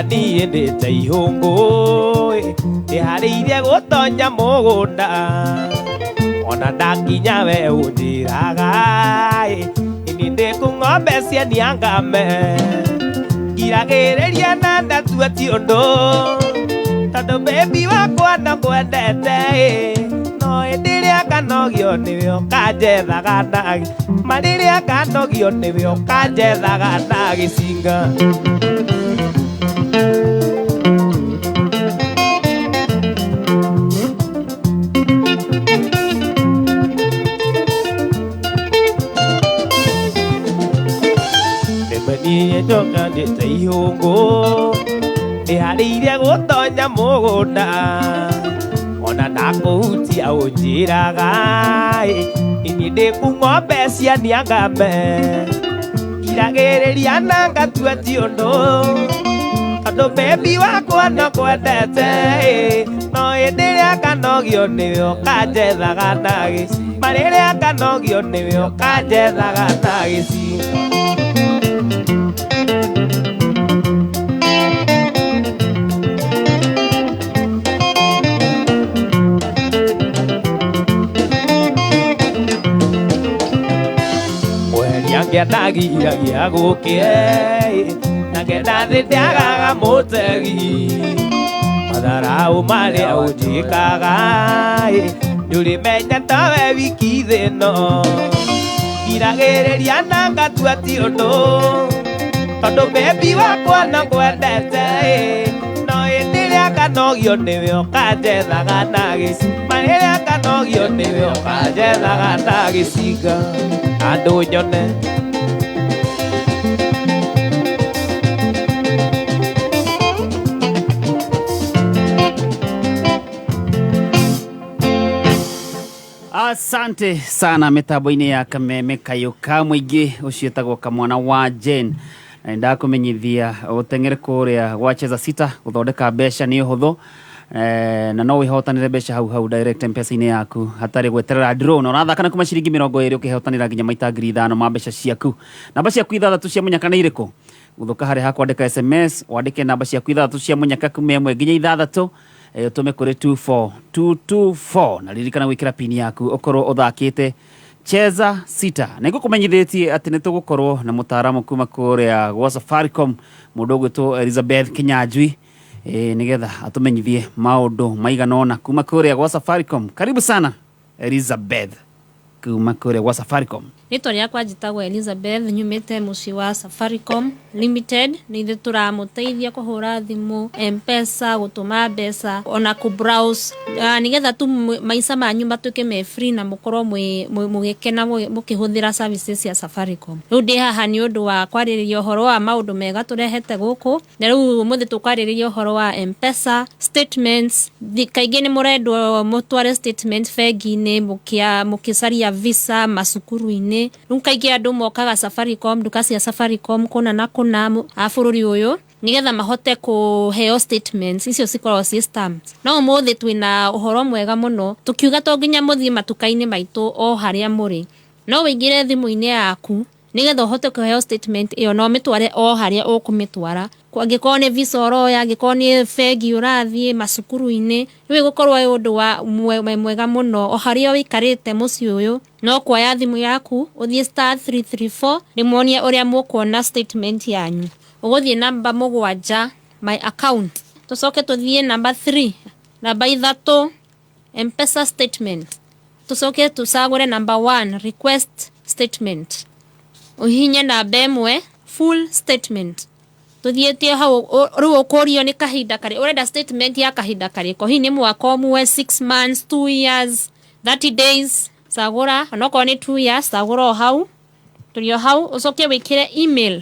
Niĩ ndĩte ihũngũ ndĩharĩirie gũtonya mũgũnda ona ndakinya we ũnjĩraga ini ndĩkũ ng'ombe cienia ngame ngiragĩrĩria na ndatua ti ũndũ tondũ baby wakwa no ngwendete no hĩndĩ ĩrĩa nganogio nĩwe ũkanjethaga na ma rĩrĩa nganogio nĩwe ũkanjethaga na gĩcinga. Ihũngũ ndĩharĩirie gũtonya mũgũnda ona ndakũhutia ũnjĩraga ĩ, niĩ ndĩ kũ ng'ombe cia niangame iragĩrĩria na ngatua ti ũndũ tondũ bebi wakwa no kwendete ĩ, no hĩndĩ ĩrĩa nganogio nĩwe ũkanjethaga na gĩci marĩrĩa nganogio nĩwe ũkanjethaga na gĩci. Ngĩandagiragia gũkĩe na ngenda thĩ ndĩagaga mũtegi matharaũ marĩa ũnjĩkaga ndũrĩmenya tawe wiki thĩ ĩno ngiragĩrĩria na ngatua ti ũndũ tondũ bebi wakwa no ngwendete no hĩndĩ ĩrĩa nganogio nĩwe ũkanjethaga na gĩci marĩrĩa nganogio nĩwe ũkanjethaga na gĩcinga andũ nyone. Asante sana mitambo-inĩ ya Kameme Kayũ ka mũingĩ ũcio wĩtagwo Kamwana wa Jane. Na nĩndakũmenyithia ũteng'ere kũrĩa gwa Cheza Sita gũthondeka mbeca nĩ ũhũthũ na no wĩhotanĩre mbeca hau hau direct M-Pesa-inĩ yaku hatarĩ gweterera draw na ũrathaka na kuma ciringi 20 ũkĩhotanĩra nginya maita 5,000 ma mbeca ciaku. Namba ciaku ithathatũ cia mũnyaka nĩ irĩkũ? Gũthũka harĩa ha kwandĩka SMS wandĩke namba ciaku ithathatũ cia mũnyaka kuma 1 nginya 6 ũtũme kũrĩ 24224 na ririkana gwĩkĩra pini yaku ũkorwo ũthakĩte Cheza Sita. Na nĩngũkũmenyithĩtie atĩ nĩ tũgũkorwo na mũtaaramu kuma kũrĩa gwa Safaricom mũndũ ũgwĩtwo Elizabeth Kinyanjui nĩgetha atũmenyithie maũndũ maigana ũna kuma kũrĩa gwa Safaricom. Karibu sana Elizabeth kuma kũrĩa gwa Safaricom. Rĩtwa rĩakwa njĩtagwo Elizabeth nyumĩte mũciĩ wa Safaricom Limited. Nĩ ithuĩ tũramũteithia kũhũra thimũ, M-Pesa, gũtũma mbeca ona kũ browse nĩgetha tu maica manyu matuĩke me free na mũkorwo mũgĩkena mũkĩhũthĩra services cia Safaricom. Rĩu ndĩ haha nĩ ũndũ wa kwarĩrĩria ũhoro wa maũndũ mega tũrehete gũkũ, na rĩu ũmũthĩ tũkwarĩrĩria ũhoro wa M-Pesa statements. Kaingĩ nĩ mũrendwo mũtware statement bengi-inĩ mũkĩcaria visa macukuru-inĩ. Rĩu kaingĩ andũ mokaga Safaricom, nduka cia Safaricom kũna na kũna a bũrũri ũyũ nĩgetha mahote kũheo statements icio cikoragwo ciĩ stamped. No ũmũthĩ twĩna ũhoro mwega mũno tũkiuga to nginya mũthiĩ matuka-inĩ maitũ o harĩa mũrĩ, no wĩingĩre thimũ-inĩ yaku nĩgetha ũhote kũheo statement ĩyo na ũmĩtware o harĩa ũkũmĩtwara. Angĩkorwo nĩ visa ũroya, angĩkorwo nĩ bengi ũrathiĩ, macukuru-inĩ, rĩu ĩgũkorwo ĩ ũndũ wa mwega mũno o harĩa ũikarĩte mũciĩ ũyũ no kuoya thimũ yaku ũthiĩ star 334 ndĩmuonie ũrĩa mũkuona statement yanyu. Ũgũthiĩ namba 7 my account, tũcoke tũthiĩ namba 3 namba 3 M-Pesa statement, tũcoke tũcagũre namba 1 request statement, ũhihinye namba 1 full statement. Tuthiĩtie hau rĩu ũkũrio nĩ kahinda karĩ ũrenda statement ya kahinda karĩkũ, hihi nĩ mwaka ũmwe, 6 months, 2 years, 30 days, cagũra onokorwo nĩ 2 years cagũra o hau tũrĩ o hau, ũcoke wĩkĩre email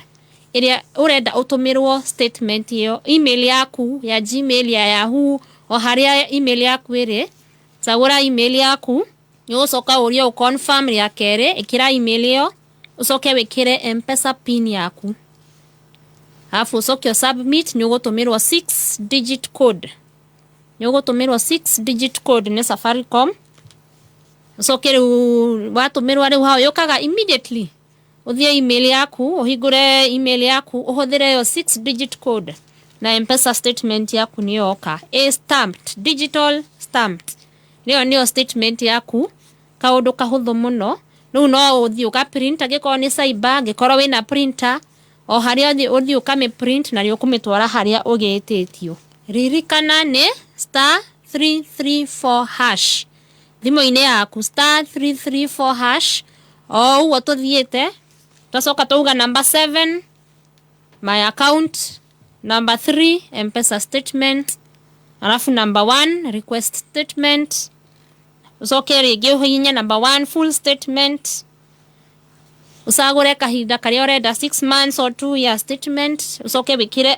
ĩrĩa ũrenda ũtũmĩrwo statement ĩyo, email yaku ya Gmail, ya Yahoo, o harĩa email yaku ĩrĩ, cagũra email yaku, nĩ ũgũcoka ũrio ũ confirm rĩa kerĩ, ĩkĩra email ĩyo, ũcoke wĩkĩre M-Pesa pin yaku, alafu ũcoke submit, nĩ ũgũtũmĩrwo 6 digit code, nĩ ũgũtũmĩrwo 6 digit code nĩ Safaricom. Ũcoke rĩu watũmĩrwo rĩu hau yũkaga immediately, ũthiĩ email yaku, ũhingũre email yaku, ũhũthĩre ĩyo 6 digit code na M-Pesa statement yaku nĩ yoka, a stamped, digital stamped, nĩyo nĩyo statement yaku, kaũndũ kahũthũ mũno. Rĩu no ũthiĩ ũka print angĩkorwo nĩ cyber, angĩkorwo wĩna printer o harĩa ũthiĩ ũkamĩ print na nĩ ũkũmĩtwara harĩa ũgĩtĩtio. Ririkana nĩ star 334 hash thimũ-inĩ yaku, star 334 hash o ũguo tũthiĩte, twacoka twauga number 7 my account, number 3 M-Pesa statement, alafu number 1 request statement, ucoke rĩngĩ ũhihinye number 1 full statement, Ũcagũre kahinda karĩa ũrenda, 6 months or 2 year statement. Ũcoke wĩkĩre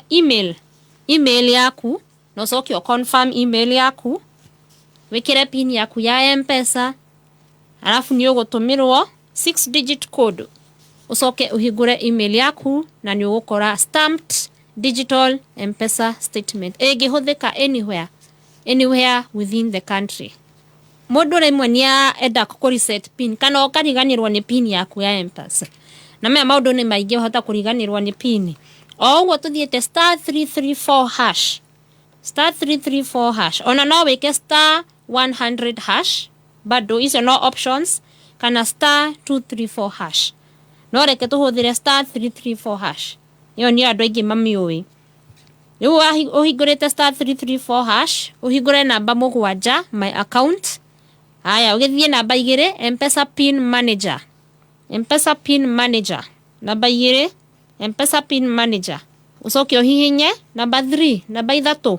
email yaku na ũcoke ũ confirm email yaku, wĩkĩre PIN yaku ya M-Pesa, alafu nĩ ũgũtũmĩrwo 6 digit code. Ũcoke ũhingũre email yaku na nĩ ũgũkora stamped digital M-Pesa statement ĩngĩhũthĩka anywhere, anywhere within the country. Mũndũ rĩmwe nĩ enda kũ reset PIN kana ũkariganĩrwo nĩ PIN yaku ya M-Pesa, na maya maũndũ nĩ maingĩ ũhota kũriganĩrwo nĩ PIN. O ũguo tũthiĩte star 334 hash, star 334 hash, ona no wĩke star 100 hash, bado icio no options, kana star 234 hash. No reke tũhũthĩre star 334 hash, ĩyo nĩ andũ aingĩ mamĩũĩ. Rĩu ũhingũrĩte star 334 hash, ũhingũre namba 7, my account. Haya, ũgĩthiĩ namba 2, M-Pesa PIN manager. M-Pesa PIN manager, namba 2, M-Pesa PIN manager. Ũcoke ũhihinye namba 3, namba 3,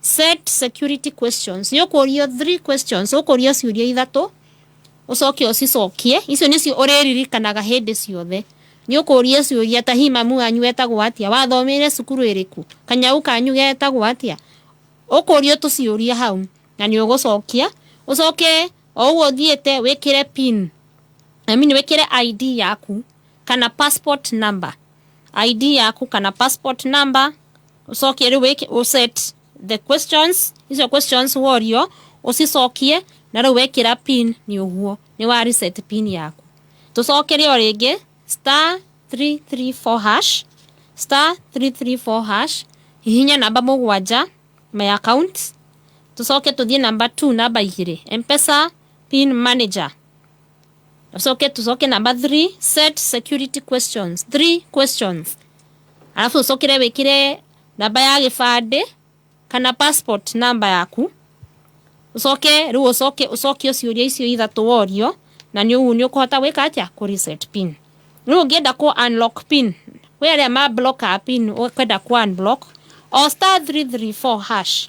set security questions. Nĩ ũkũrio 3 questions, ũkũrio ciũria ithatũ, ũcoke ũcicokie. Icio nĩcio ũrĩririkanaga hĩndĩ ciothe. Nĩ ũkũrio ciũria ta hi mamu wanyu etagwo atĩa, wathomeire cukuru ĩrĩkũ, kanyau kanyu getagwo atĩa. Ũkũrio tũciũria hau na nĩ ũgũcokia. Ũcoke o ũguo ũthiĩte wĩkĩre PIN, I mean wĩkĩre ID yaku kana passport number, ID yaku kana passport number. Ũcoke rĩu wĩke ũset the questions, icio questions worio ũcicokie, na rĩu wekĩra PIN nĩ ũguo nĩ wa reset PIN yaku. Tũcokere o rĩngĩ star 334 hash, star 334 hash, hihinya namba 7, my account. Tũcoke tũthiĩ namba 2, namba 2, M-Pesa PIN manager. Tũcoke tũcoke namba 3, set security questions, 3 questions. Alafu ũcokere wĩkĩre namba ya gĩbandĩ kana passport number yaku. Ũcoke rĩu ũcoke ũcokie ciũria icio ithatũ worio, na nĩ ũguo nĩ ũkũhota gwĩka atĩa, kũ reset PIN. Rĩu ũngĩenda kũ unlock PIN, kwĩ arĩa ma blockaga PIN, ũkwenda kũ unblock o star 334 hash,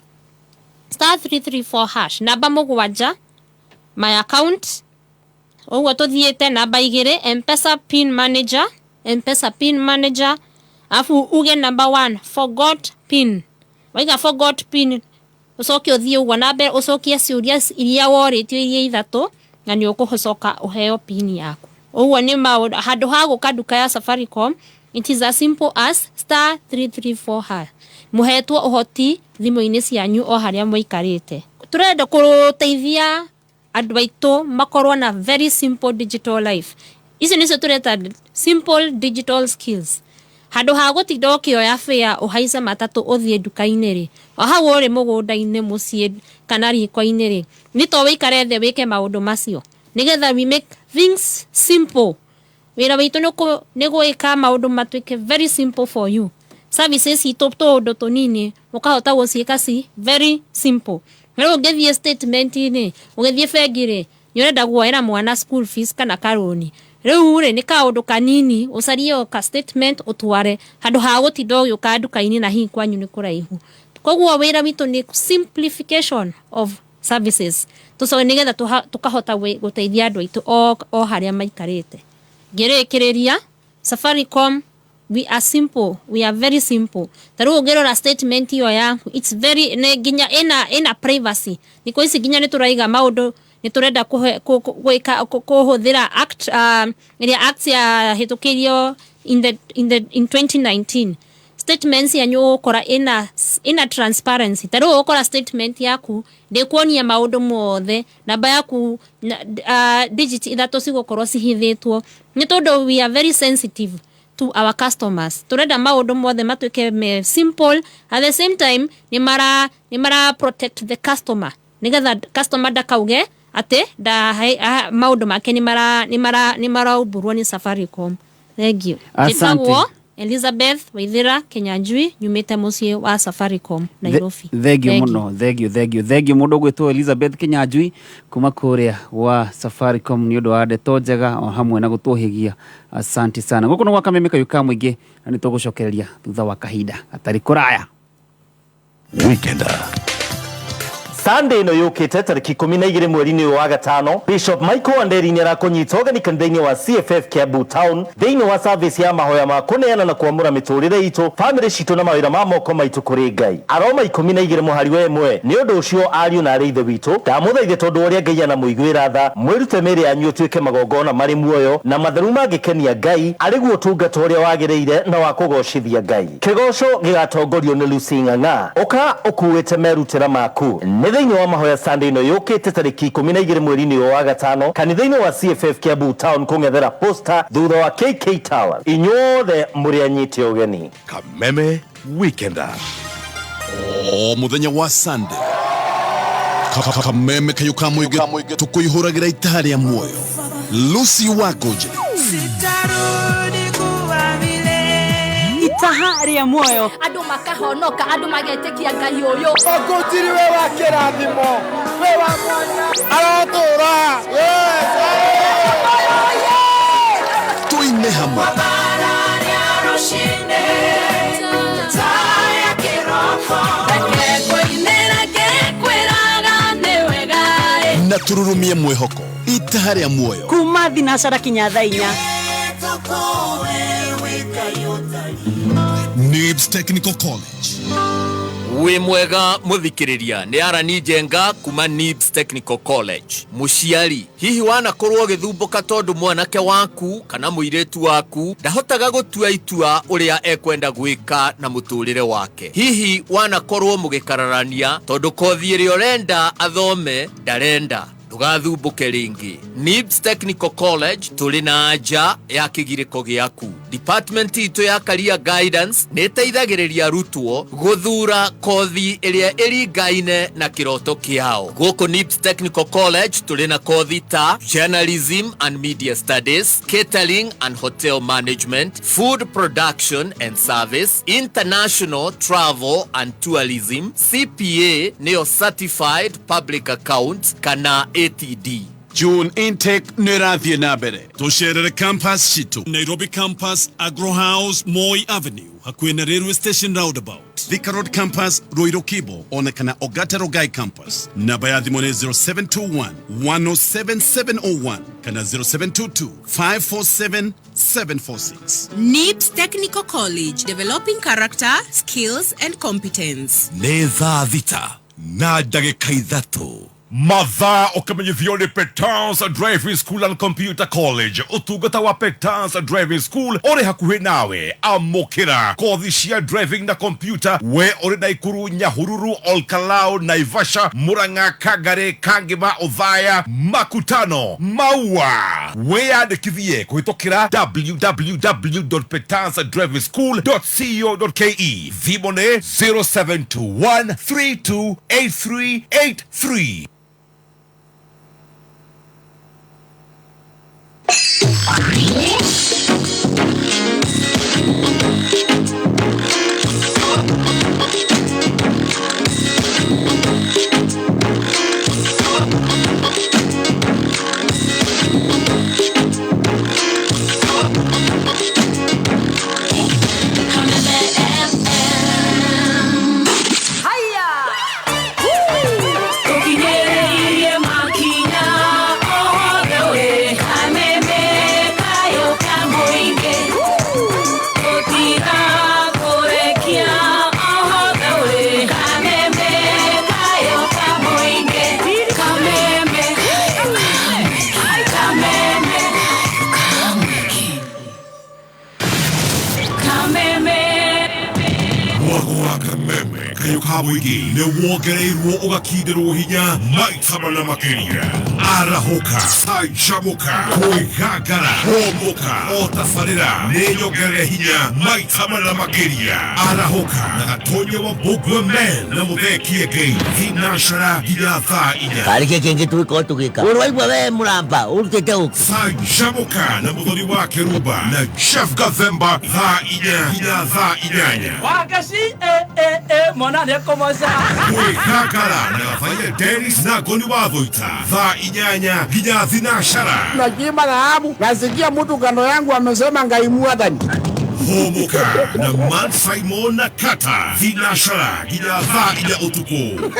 star 334 hash, namba 7, my account. Ũguo tũthiĩte namba 2, M-Pesa PIN manager, M-Pesa PIN manager, alafu uge namba 1, forgot PIN. Waiga forgot PIN, ũcoke ũthiĩ ũguo na mbere ũcokie ciũria iria worĩtio iria ithatũ, na nĩ ũkũcoka ũheo PIN yaku. Ũguo nĩ maũndũ handũ ha gũka nduka ya Safaricom. It is as simple as star 334 hash. Mũhetwo ũhoti thimũ-inĩ cianyu o harĩa mũikarĩte. Tũrenda kũteithia andũ aitũ makorwo na very simple digital life. Icio nĩcio tũreta simple digital skills. Handũ ha gũtinda ũkĩoya bĩa ũhaice matatũ ũthiĩ nduka-inĩ rĩ, o hau ũrĩ mũgũnda-inĩ, mũciĩ kana riko-inĩ rĩ, nĩ to wĩikare thĩ wĩke maũndũ macio, nĩgetha we make things simple. Wĩra witũ nĩ gwĩka maũndũ matuĩke very simple for you. Services citũ tũũndũ tũnini mũkahota gũciĩka ci very simple. Rĩu ũngĩthiĩ statement-inĩ, ũgĩthiĩ bengi rĩ, nĩ ũrenda guoera mwana school fees kana karũni, rĩu rĩ nĩ kaũndũ kanini ũcarie o ka statement ũtware, handũ ha gũtinda ũgĩũka nduka-inĩ na hihi kwanyu nĩ kũraihu. Koguo wĩra witũ nĩ simplification of services, tũcoke nĩgetha tũkahota gũteithia andũ aitũ o harĩa maikarĩte. Ngĩrĩkĩrĩria, Safaricom, we are simple, we are very simple. Ta rĩu ũngĩrora statement ĩyo yaku, it's very nĩ nginya ĩna privacy. Thikũ ici nginya nĩ tũraiga maũndũ, nĩ tũrenda gwĩka kũhũthĩra act ĩrĩa act yahĩtũkĩirio in 2019. Statements yanyu ũgũkora ĩna transparency. Ta rĩu ũgũkora statement yaku ndĩkuonia maũndũ mothe, namba yaku digit ithatũ cigũkorwo cihithĩtwo, nĩ tondũ we are very sensitive to our customers. Turenda maũndũ mothe matuĩke me simple, at the same time nĩ mara protect the customer, nĩgetha customer ndakauge atĩ maũndũ make nĩ maraumbũrwo nĩ Safaricom. Thank you. Asante. Njĩtagwo Elizabeth Waithira Kenyanjui, nyumĩte mũciĩ wa Safaricom Nairobi. Thengio mũno, thengio, thengio, thengio mũndũ ũgwĩtwo Elizabeth Kinyanjui kuma kũrĩa gwa Safaricom nĩ ũndũ wa ndeto njega o hamwe na gũtũhĩgia. Asante sana. Gũkũ nĩ gwa Kameme Kayũ ka Mũingĩ, na nĩ tũgũcokereria thutha wa kahinda gatarĩ kũraya. Weekender. Sunday ĩno yũkĩte tarĩki 12 mweri-inĩ ũyũ wa gatano, Bishop Michael Wanderi nĩ arakũnyita ũgeni kanitha-inĩ wa CFF Kiambu Town thĩinĩ wa service ya mahoya ma kũneana na kwamũra mĩtũrĩre itũ, famĩlĩ citũ na mawĩra ma moko maitũ kũrĩ Ngai. Aroma 12 mũhari wa 1. Nĩ ũndũ ũcio ariũ na arĩ ithe witũ, ndamũthaithe tondũ ũrĩa Ngai anamũiguĩra tha, mwĩrute mĩĩrĩ yanyu ĩtuĩke magongona marĩ muoyo na matheru mangĩkenia Ngai, arĩ guo ũtungata ũrĩa wagĩrĩire na wa kũgocithia Ngai. Kĩgoco gĩgatongorio nĩ Lucy Ng'ang'a. Ũka ũkuĩte merutĩra maku. Nĩ thĩinĩ wa mahoya Sunday ĩno yũkĩte tarĩki 12 mweri-inĩ ũyũ wa gatano kanitha-inĩ wa CFF Kiambu Town kũng'ethera Posta thutha wa KK Towers. Inyuothe mũrĩ anyite ũgeni. Kameme Weekender. O muthenya wa Sunday, Kameme kayũ ka mũingĩ tũkũihũragĩra itaha rĩa muoyo. Lucy Wangũnjĩrĩ, Sitarudi kuwa vile. Itaha rĩa muoyo. Andũ makahonoka, andũ magetĩkia Ngai ũyũ. Ũkũnjiri we wa kĩrathimo, we wa mwanya, arotũra. Tuine hamwe. Na tururumie mwĩhoko itaha rĩa muoyo. Kuma thinacara kinya thaa 4. Nibs Technical College. Wĩ mwega mũthikĩrĩria, nĩ Arani Njenga kuma Nibs Technical College. Mũciari, hihi wanakorwo ũgĩthumbũka tondũ mwanake waku kana mũirĩtu waku ndahotaga gũtua itua ũrĩa ekwenda gwĩka na mũtũrĩre wake? Hihi wanakorwo mũgĩkararania tondũ kothi ĩrĩa ũrenda athome ndarenda? Ndũgathumbuke rĩngĩ. Nibs Technical College tũrĩ na anja ya kĩgirĩko gĩaku. Department itũ ya Career Guidance nĩ ĩteithagĩrĩria arutwo gũthura kothi ĩrĩa ĩringaine na kĩroto kĩao. Gũkũ Nibs Technical College tũrĩ na kothi ta Journalism and Media Studies, Catering and Hotel Management, Food Production and Service, International Travel and Tourism, CPA nĩyo Certified Public Account kana ATD. June intake nĩ ĩrathiĩ na mbere. Tũcerere campus citũ, Nairobi Campus, Agro House, Moi Avenue, hakuhĩ na Railway Station Roundabout, Thika Road Campus, Ruiru Kibo, ona kana Ogata Rongai Campus. Namba ya thimũ nĩ 0721 107 701 kana 0722 547 746. NIBS Technical College, developing character, skills and competence. Nĩ thaa 6:03. Mathaa ũkĩmenyithio nĩ Petans Driving School and Computer College. Ũtungata wa Petans Driving School ũrĩ hakuhĩ nawe. Amũkĩra kothi cia driving na computer we ũrĩ Naikuru, Nyahururu, Olkalau, Naivasha, Murang'a, Kangari, Kangema, Othaya, Makutano, Maua. Wĩyandĩkithie kũhĩtũkĩra www.petansdrivingschool.co.ke. Thimũ nĩ 0721 328383. Kamwigi nĩ wongereirwo ũgakindĩrwo hinya maita mana makĩria. Arahũka, canjamũka, kwĩgangara, hũmũka, o tabarĩra nĩ nyongerere hinya maita mana makĩria. Arahũka na Gatonyo wa Mbũgua Men na Mũthee Kĩengei thinacara nginya thaa 4. Karĩ kĩ kĩngĩ tũgĩkorwo tũgĩka? Ũrwaigua we mũramba ũrutĩte ũkĩ? Canjamũka na Mũthoni wa Kĩrumba na Jeff Gathemba thaa 4 nginya thaa 8. Wagaci mwana nĩ kũmoca. Kwĩgangara na Gathaia Dennis na Ngoni wa Thũita thaa 8 nginya thinacara. Nakiimba dhahabu, nasikia mtu kando yangu amesema Ngai mwathani. Hũmũka na Man Simon na Kata thinacara nginya thaa 4 ũtukũ.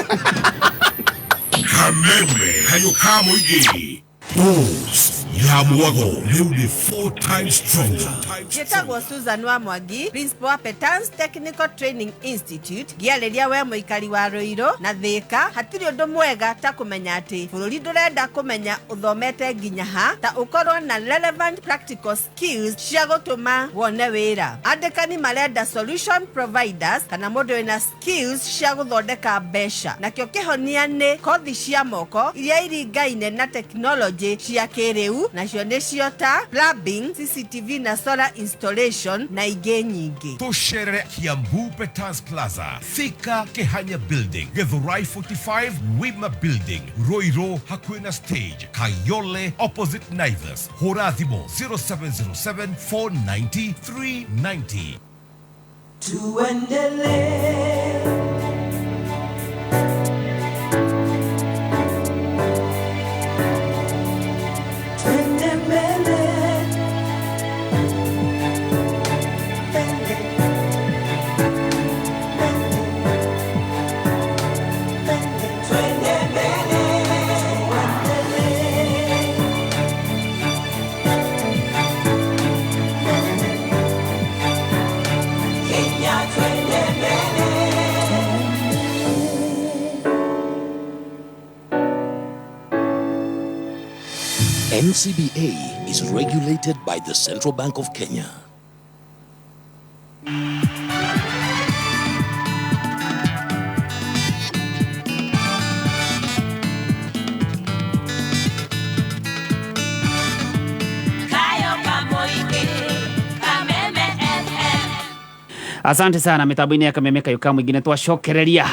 Kameme kayũ ka mũingĩ. Boost ya mwago rĩu nĩ four times stronger. Njĩtagwo Susan wa Mwangi, principal wa Petans Technical Training Institute. Ngĩarĩria we mũikari wa Ruiru na Thĩka, hatirĩ ũndũ mwega ta kũmenya atĩ bũrũri ndũrenda kũmenya ũthomete nginya ha, ta ũkorwo na relevant practical skills cia gũtũma wone wĩra. Andĩkani marenda solution providers kana mũndũ wĩna skills cia gũthondeka mbeca. Nakĩo kĩhonia nĩ kothi cia moko iria iringaine na technology cia kĩrĩu, nacio nĩcio ta plumbing, CCTV na solar installation na ingĩ nyingĩ. Tũcerere Kiambu Petans Plaza, Thika Kehanya Building, Githurai 45 Wima Building, Ruiru hakuhĩ na stage, Kayole opposite Naivas. Hũra thimũ 0707 490 390. Tuendelee. Twende mbele. Mbele. Mbele. Mbele. Twende mbele. Tuendelee. Mbele. Kenya twende mbele. NCBA is regulated by the Central Bank of Kenya. Kayo kamoike, Kameme FM. Asante sana mitambo-inĩ ya Kameme kayũ ka mũingĩ nĩ twacokereria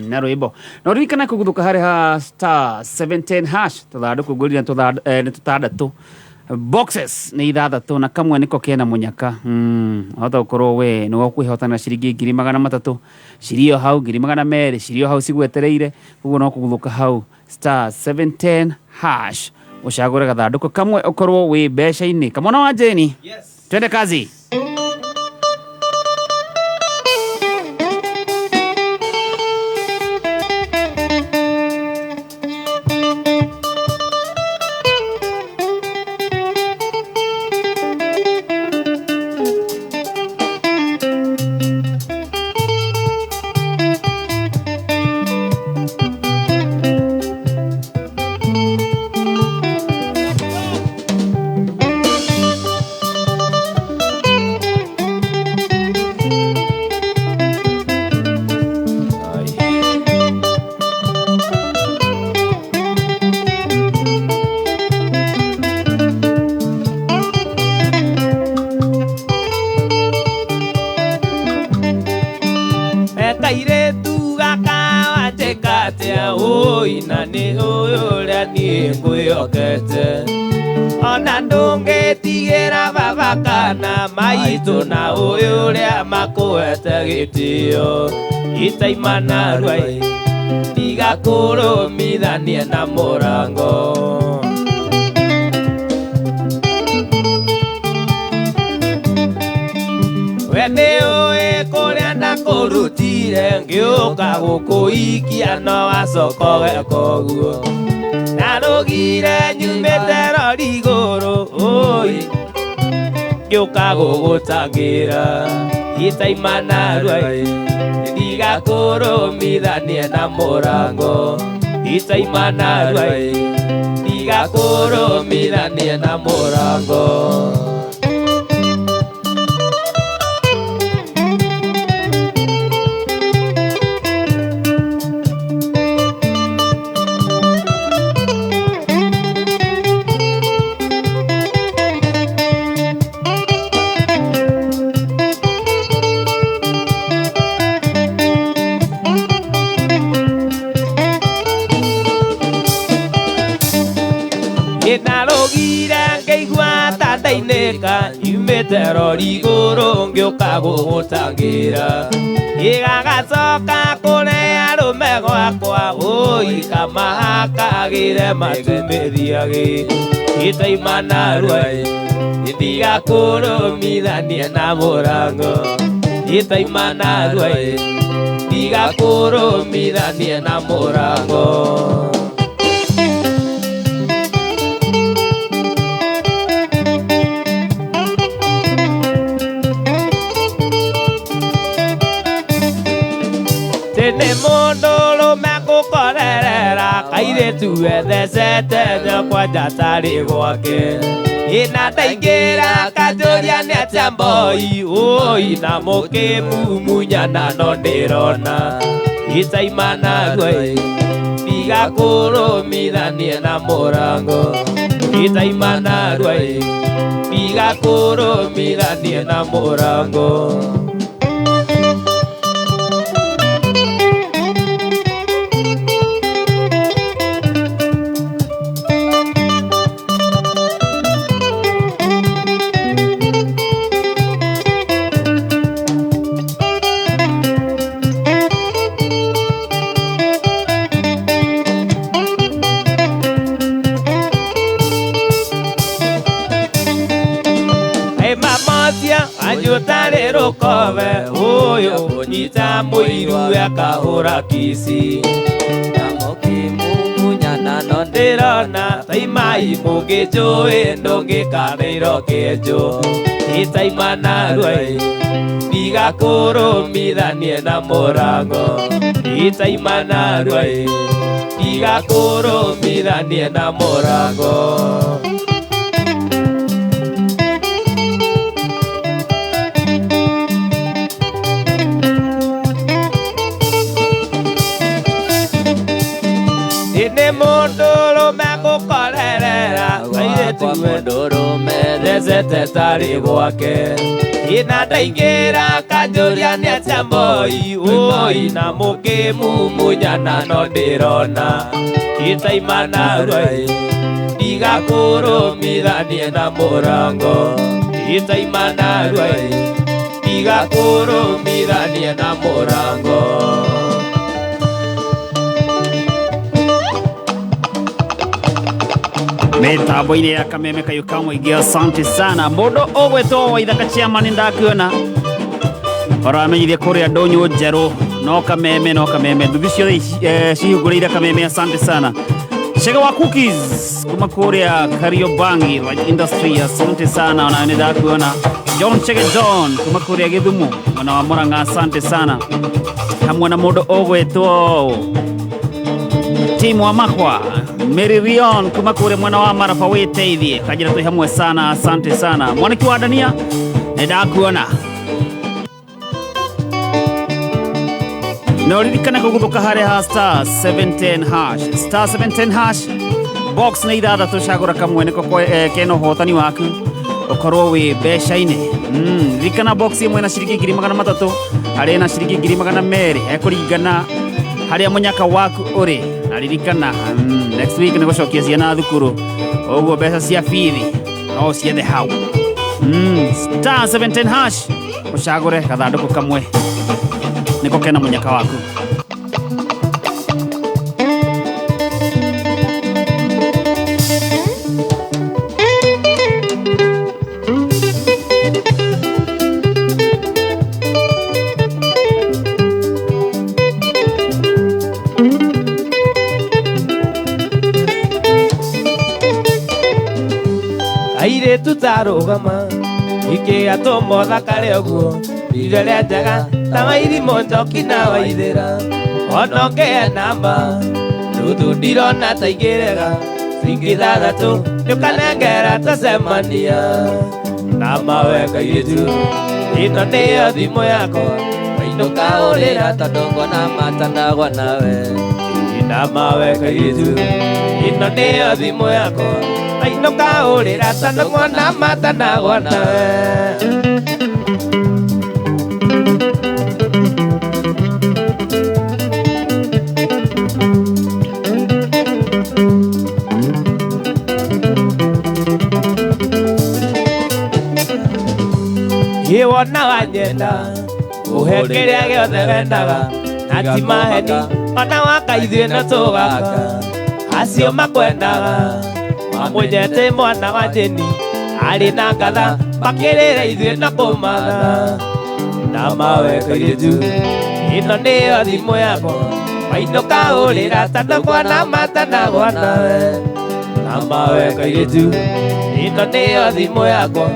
na rwĩmbo no ririkana kũguthũka harĩ ha star 710 hash tũthandũkũ ngũrire nĩ tũtandatũ, boxes nĩ ithathatũ na kamwe nĩko kena mũnyaka. Wahota gũkorwo we nĩ wakwĩhotana ciringi 300,000 cirio hau, 200,000 cirio hau cigwetereire. Koguo no kũguthũka hau star 710 hash ũcagũre gathandũkũ kamwe ũkorwo wĩ mbeca-inĩ. Kamwana wa Jeni, yes. Twende kazi. Kairĩtu gaka wanjĩka atĩa ũi na nĩ ũyũ ũrĩa niĩ ngwĩhokete ona ndũngĩtigĩra baba kana maitũ na ũyũ ũrĩa makũhete gĩtĩo itaimana rwai ndigakũrũmithanie na mũrango. We nĩ ũĩ kũrĩa ndakũrutire ngĩũka gũkũikia no wacoka ũgeka ũguo ndarũgire nyumĩte rori igũrũ ũi ngĩũka gũgũtangĩra itaimana rwai ndigakũrũmithanie na mũrango itaimana rwai ndigakũrũmithanie na mũrango. Ndarũgire ngĩigua ta ndainĩka nyumĩte rori igũrũ ngĩũka gũgũtangĩra ĩgagacoka kũrĩ arũme gwakwa ũi kamahakagĩre matumĩthiagĩ itaimana rwai ndigakũrũmithanie na mũrango itaimana rwai ndigakũrũmithanie na mũrango. Kairĩtu ethecete nyakwa njatarĩ gwake ina ndaingĩra kanjũria nĩ atĩa mboi ũi na mũkĩmumunyana no ndĩrona itaimana rwai ndigakũrũmithanie na mũrango itaimana rwai ndigakũrũmithanie na mũrango. Anyutarä rå ũyũ nyita mũiru akahũra kici na mũkĩmumunyana no ndĩrona taimai mũngĩnjũĩ ndũngĩkanĩirwo kĩenjũ itaimana rwai ndigakũrũmithanie na mũrango itaimana rwai ndigakũrũmithanie na mũrango. Mũndũrũme thecete tarĩ gwake ina ndaingĩra kanjũria nĩ atĩa mboi ũi na mũkĩmumunyana no ndĩrona itaimana rwai ndigakũrũmithanie na mũrango itaimana rwai ndigakũrũmithanie na mũrango. Mitambo-inĩ ya kameme kayũ ka mũingĩ, asante sana mũndũ ũgwĩtwo Waithaka chairman ndakuona ũramenyithia kũrĩa ndũnyũ njerũ no kameme no kameme nduthi ciothe cihingũrĩire kameme, asante sana. Chege wa cookies kuma kũrĩa Kariobangi Light Industry, asante sana ona nĩ ndakuona. John Chege John kuma kũrĩa Gĩthumo mwena wa Murang'a, asante sana hamwe na mũndũ ũgwĩtwo timu wa Makwa Mary Rion kuma kure mwena wa Maraba witeithie kajira twi hamwe sana, asante sana. Mwaniki wa Dania nĩ ndakuona na uririkane kũguthũka harĩa ha star 710 hash star 710 hash box nĩ ithathatũ cagũra kamwe nĩko kena ũhotani waku ũkorwo wĩ mbeca-inĩ. Ririkana box ĩmwe na ciringi 300,000 harĩa na ciringi 200,000 ekũringana harĩa mũnyaka waku ũrĩ. Na ririkana next week nĩ gũcokia ciana thukuru ũguo mbeca cia bithi no ciethe hau. Star 710 hash ũcagũre gathandũkũ kamwe nĩko kena mũnyaka waku. Airĩtu tarũgama ikĩatũmwo thakare ũguo irio rĩa njega ta wairimũ njoki na waithĩra ona ũngĩhe namba nuthu ndirona ta ingĩrega ciringi ithathatũ nĩũkanengera tũcemania na mawe kairĩtu ĩno nĩyo thimũ yakwa wainũka ũrĩra tondũ ngona matanagwa nawe na mawe kairĩtu ĩno nĩyo thimũ yakwa wainũka ũrĩra tondũ ngona matanagwa nawe. Wona wanyenda uhe kĩrĩa gĩothe wendaga na ti maheni ona waka ithuĩ no tũgaka acio makwendaga mamũnyete mwana wa Jeni arĩ na ngatha makĩrĩra ithuĩ no kũmatha na mawe kairĩtu ĩno nĩyo thimũ yakwa wainũka ũrĩra tondũ ngona matanagwa nawe na mawe kairĩtu ĩno nĩyo thimũ yakwa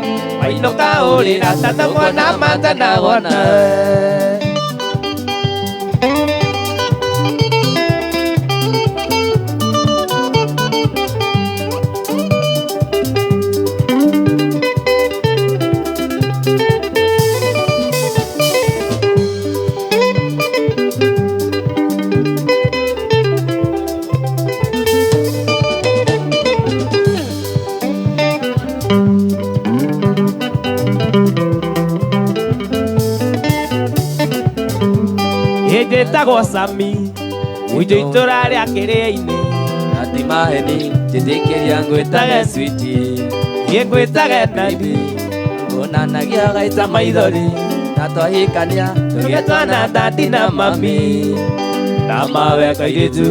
wainũka ũrĩra tondũ ngona matanagwa nawe. Wetagwo Sami Mũinjo itũra rĩa kĩrĩa-inĩ Na ti maheni njĩtĩkĩria ngwĩtage switi Niĩ ngwĩtage nani Onanagia gaita maithori Na twahikania Tũgĩtwana dadi na mami Na mawe kairĩtu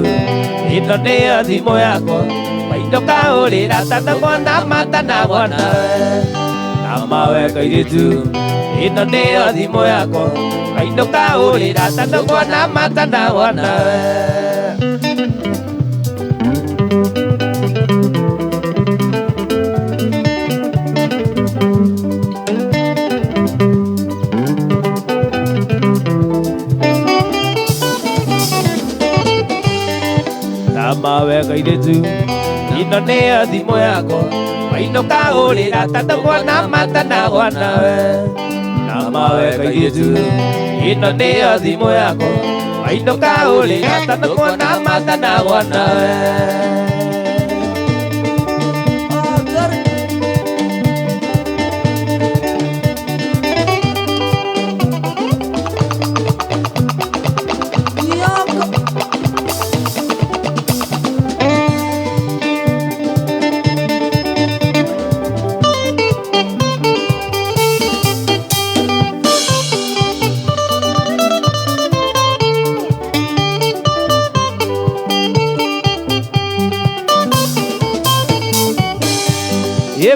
Ĩno nĩyo thimũ yakwa Maindo kahũrĩra tatakuona matanawona we Na mawe kairĩtu Ĩno nĩyo thimũ yakwa Maindo kahũrĩra tatakuona matanawona we. Mawe kairĩtu ĩno nĩyo thimũ yakwa Maindo kahũrĩra tatakuona matanawona we Na mawe kairĩtu ĩno nĩyo thimũ yakwa Maindo kahũrĩra tatakuona matanawona we.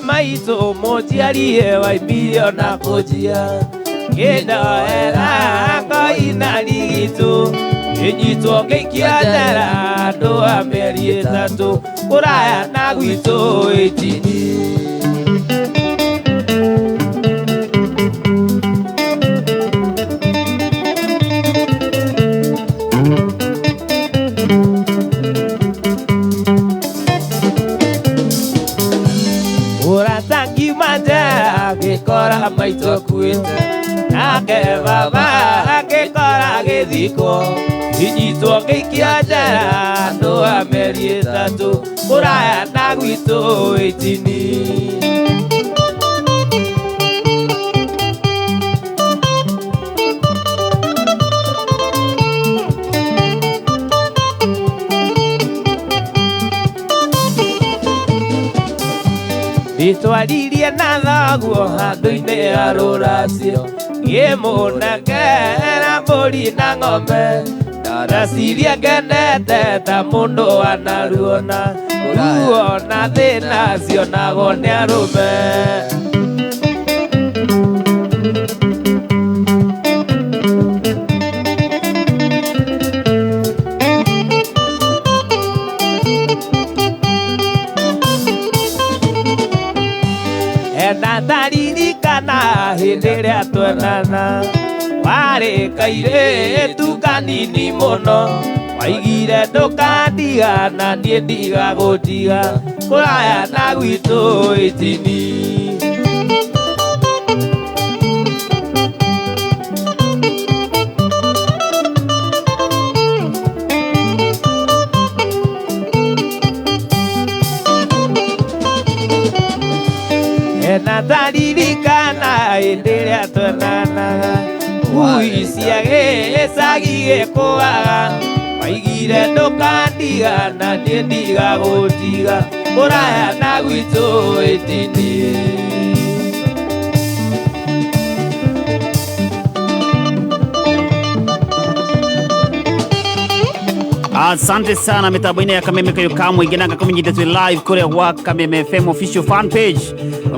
Maitũ mũnjiarie waimbire ona kũnjia Ngĩndoera ngoina rigitũ Ngĩnyitwo ngĩikio njera andũ a mĩeri ĩtatũ Kũraya na gwitũ ĩtini. Ngĩkora maitũ akuĩte nake baba ngĩkora gĩthiko Inyitwo ngĩikio njera andũ a mĩeri ĩtatũ Kũraya na gwitũ ĩtini. Nditwaririe na thoguo handũ-inĩ ha rũracio Ngĩmũnengera mbũri na ng'ombe Ndaraciria ngenete ta mũndũ anaruona Ruo na thĩna cionagwo nĩ arũme. Ndaririkana hĩndĩ ĩrĩa twenana warĩ kairĩtu kanini mũno Waigire ndũkandiga na niĩ ndigagũtiga Kũraya na gwitũ ĩtini. Ndaririkana hĩndĩ ĩrĩa twenanaga ngui cia gĩcagi gĩkũaga Waigire ndũkandiga na niĩ ndigagũtiga Kũraya na gwitũ ĩtini. Asante sana mitambo-inĩ ya Kameme kayo kamwe ingenaga kũmenyithia twĩ live kũrĩa gwa Kameme FM official fan page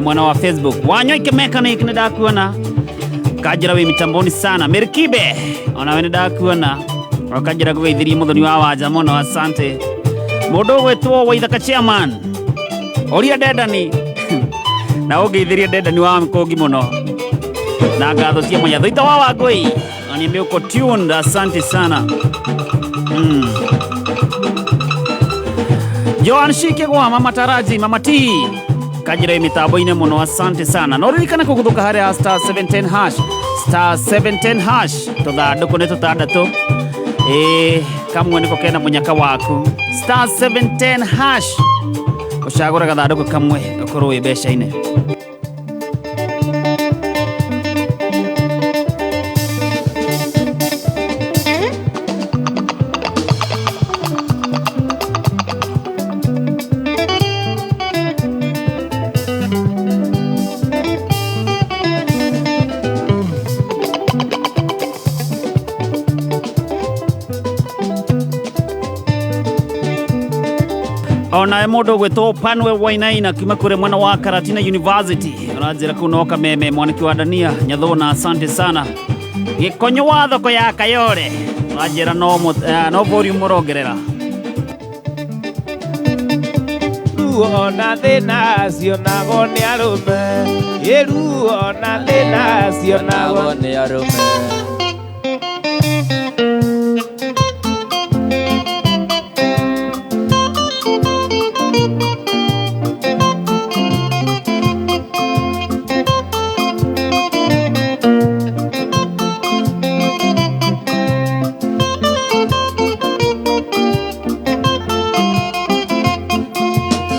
mwana wa Facebook. Wanyoike mechanic nĩ ndakuona kanjĩra wĩ mitamboni sana. Merikibe onawe nĩ ndakuona wakanjĩra kũgeithirie mũthoni wa wanja mũno, asante. Mũndũ ũgwĩtwo Waithaka chairman oria Ndendani na ũngeithirie Ndendani wa Mkũngi mũno na ngatho cia mwanya. Thũita wa Wangũi aniambia uko tuned, asante sana. Joan Shikegwa, Mama Taraji, Mama T kajira mitambo-inĩ mũno, asante sana. No ririkane kũgũthũka harĩa star 710 hash, star 710 hash tũthandũkũ nĩ tũtandatũ kamwe nĩko kena mũnyaka waku star 710 hash ũcagũre gathandũkũ kamwe ũkorwo wĩ mbeca-inĩ. Onawe mũndũ ũgwĩtwo Panwe Wainaina akiuma kũrĩa mwena wa Karatina University ũranjĩra kũu no kameme mwaniki wa Dania Nyathona, asante sana. Gĩkonyo wa thoko ya Kayore ũranjĩra no volume mũrongerera. Ruo na thĩna cionagwo nĩ arũme, ĩ ruo na thĩna cionagwo nĩ arũme.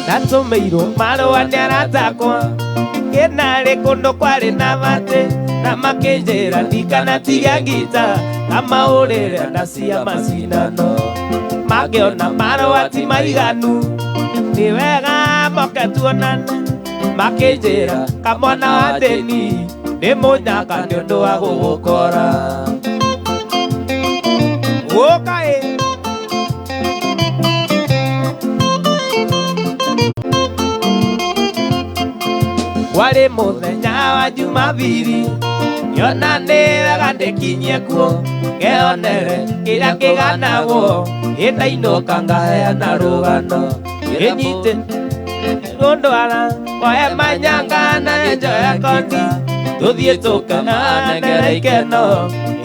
Natũmĩirwo marũa nĩ aratakwa kĩnarĩ kũndũ kwarĩ na matĩ na makĩnjĩra ndikanatiga ngita kamaũrĩre nda cia macindano makĩona marũa ti maiganu nĩ wega moke tuonane makĩnjĩra kamwana wa thĩni nĩ mũnyaka nĩ ũndũ wa gũgũkora ũkaĩ. Warĩ mũthenya wa Jumabiri ngĩona nĩ wega ndĩkinyie kuo ngeonere kĩrĩa kĩganagwo ĩndainũka ngaheana rũgano ĩnyite rũndwara oe manyanga na njoe kondi tũthiĩ tũkananengere ikeno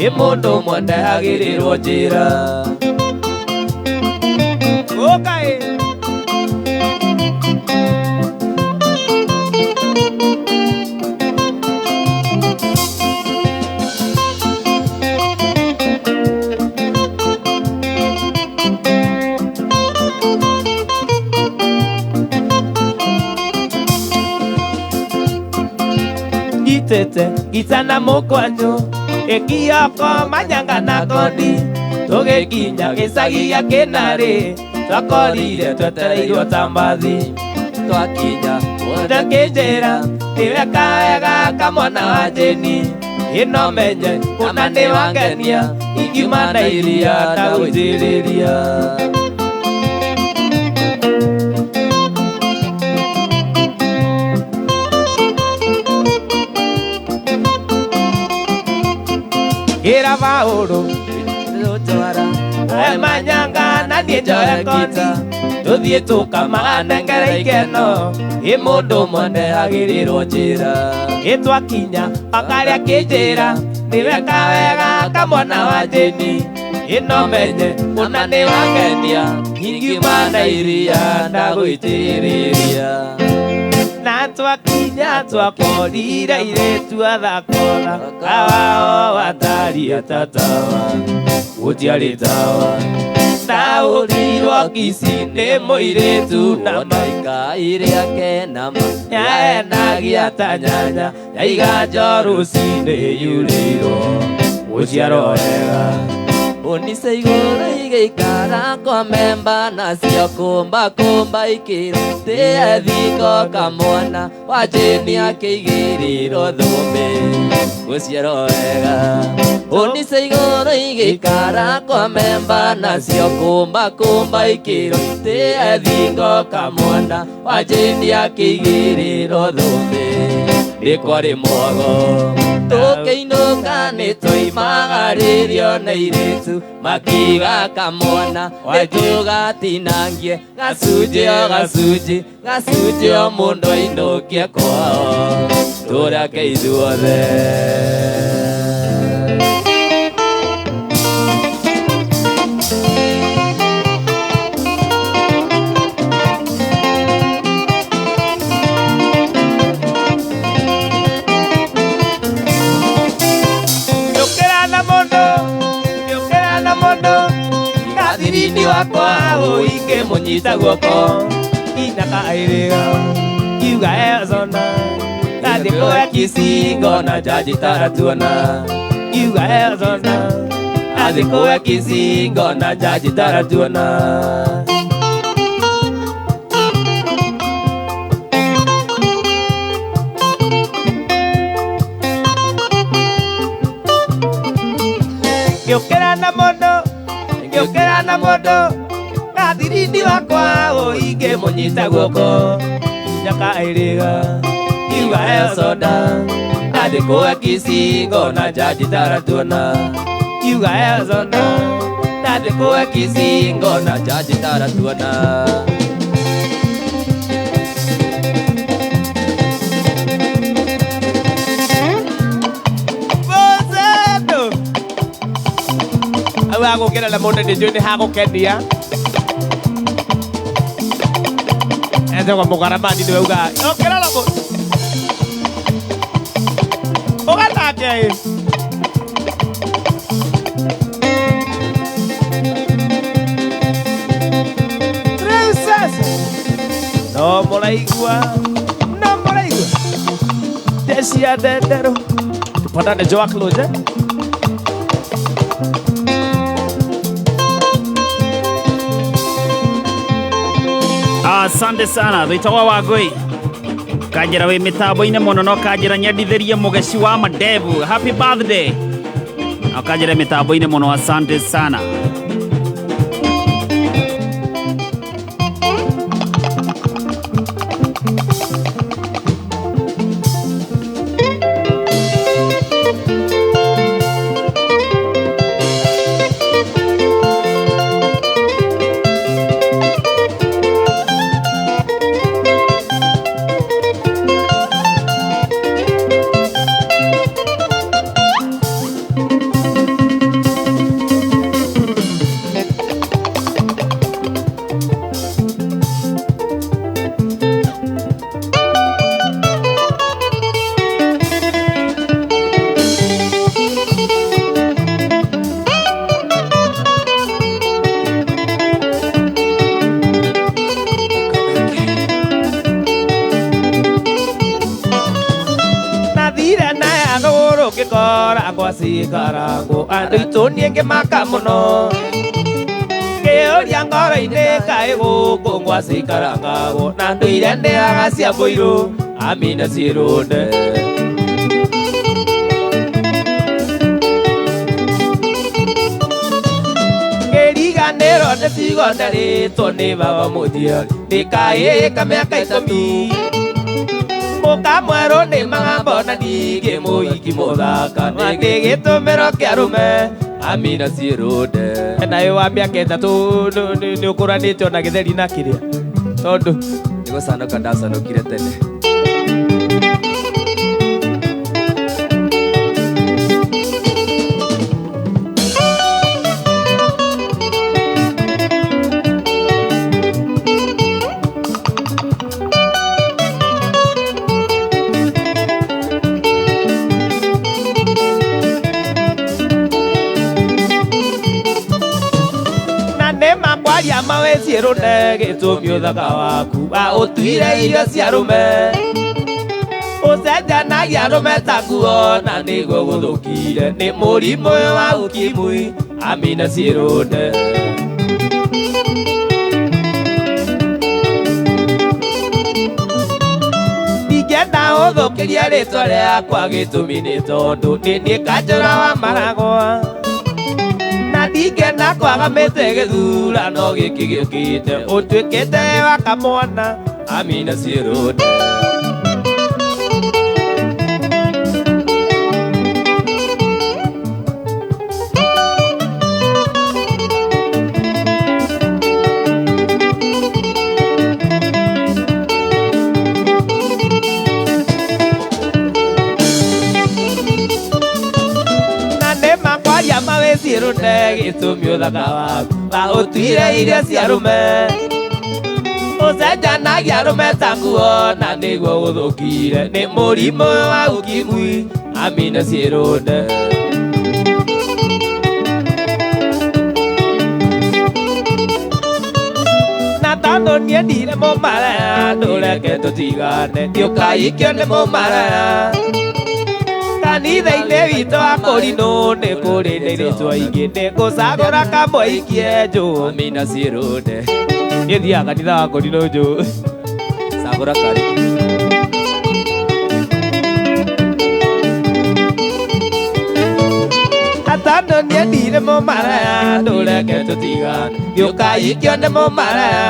ĩ mũndũ ũmwe ndehagĩrĩrwo njĩra ũkaĩ. Itete itana mũkwanjũ ĩkioko manyanga na kondi tũgĩkinya gĩcagi gĩa kĩnarĩ twakorire twetereirwo ta mbathi twakinya ndakĩnjĩra nĩweka wega kamwana wa Jeni ĩno menye kũna nĩ wangenia ingiuma na iria ndagũitĩrĩria. Gira Paũlũ rũtwara oe manyanga na niĩ njoe kondi tũthiĩ tũkamanengere ikeno ĩ mũndũ ũmwe ndehagĩrĩrwo njĩra ĩ twakinya pakarĩa kĩnjĩra nĩweka wega kamwana wa Jeni ĩno menye kũna nĩ wangenia ingiuma na iria ndagũitĩrĩria. Na twakinya twakorire airĩtu athakora kawao watariĩ ta tawa gũtiarĩ tawa ndaũrirwo Kisii nĩ mũirĩtu na maikai rĩake nama nyaenagia ta nyanya yaiga rũcinĩ yurĩirwo gũciarwo wega. Unice igũrũ igĩikara kwa memba nacio kũmba kũmba ikĩro tĩe thiko kamwana wa Jeni akĩigĩrĩrwo thũmbĩ gũciarwo wega. Unice igũrũ igĩikara kwa memba nacio kũmba kũmba ikĩro tĩe thingo kamwana wa Jeni akĩigĩrĩrwo thũmbĩ nĩ kwarĩ mwago. Tũkĩinũka nĩ twoimagarĩrio nĩ airĩtu makiuga kamwana nĩtũgatinangie gacunjĩ o gacunjĩ gacunjĩ o mũndũ ainũkie kwao tũrake ithuothe. Kathirini wakwa ũikĩmũnyita guoko nginya kaĩrĩga kiuga ezona ndathiĩ kũhe Kisii ngona jaji taratuona kiuga ezona ndathiĩ kũhe Kisii ngona jaji taratuona. Ngĩũkĩra na mũndũ ngĩũkĩra na mũndũ Kathirini wakwa ũingĩ Ngĩmũnyita guoko nyakairĩga Kiuga heo soda Nandĩkũe kicingo na njanji taratuona Kiuga heo soda Nandĩkũe kicingo na njanji taratuona. Agũkĩra na mũndũ nĩ njũĩ nĩ hagũkenia etagwo mũgaramani nĩwe ugaga ũkĩra na mũndũ ũgathake ĩ. Princess no mũraigua no mũraigua ndecia ndenderũ tupatane Joa Close. Asante sana thwĩtagwo Wangũi kanjĩra wĩ mĩtambo-inĩ mũno no kanjĩra nyendithĩrie mũgeci wa madevu happy birthday no kanjĩra mĩtambo-inĩ mũno asante sana. Ngĩkoragwo andũ aitũ niĩ ngĩmaka mũno ngĩũria ngoro-inĩ kaĩ gũkũ ngwacikarangagwo na ndũire ndĩaga cia mbũirũ amina ciĩrũnde. Ngĩriganĩrwo nĩ ciugo nderĩtwo nĩ baba mũthiori ndĩkaĩka mĩaka ikũmi mũka mwerũ nĩ magambo na ningĩ mũhiki mũthaka nĩ gĩtũmĩro kĩa arũme amina ciĩrũnde. Nawe wa mĩaka ĩtatũ nĩ ũkũranĩte ona gĩtheri na kĩrĩa tondũ nĩ gũcanũka ndacanũkire tene. Mawe ciĩrũnde gĩtũmi ũthaka waku ũtuire irio cia arũme ũcenjanagia arũme ta nguo na nĩguo gũthũkire nĩ mũrimũ ũyũ wa ukimwi amina ciĩrũnde. Ndingĩenda ũthũkĩrie rĩtwa rĩakwa gĩtũmi nĩ tondũ nĩ niĩ kanjũra wa maragwa ndingĩenda kwaga mĩtĩ gĩthurano gĩkĩ gĩũkĩte ũtuĩkĩte wa kamwana amina ciĩrũnde. Ciĩrũnde gĩtũmi ũthaka waku ũtuire irio cia arũme ũcenjanagia arũme ta nguo na nĩguo gũthũkire nĩ mũrimũ wa ukimwi amina ciĩrũnde. Na tondũ niĩ ndirĩ mũmaraya ndũreke tũtigane ndiũkaikio nĩ mũmaraya kanitha-inĩ witũ wa kũrinũ nĩ kũrĩ na airĩtu aingĩ nĩ ngũcagũra kamwe ikie njũ amina ciĩrũnde. Niĩ thiaga kanitha wa kũrinũ njũ cagũra karĩ. Atano niĩ ndirĩ mũmaraya ndũreke tũtigane ndiũkaikio nĩ mũmaraya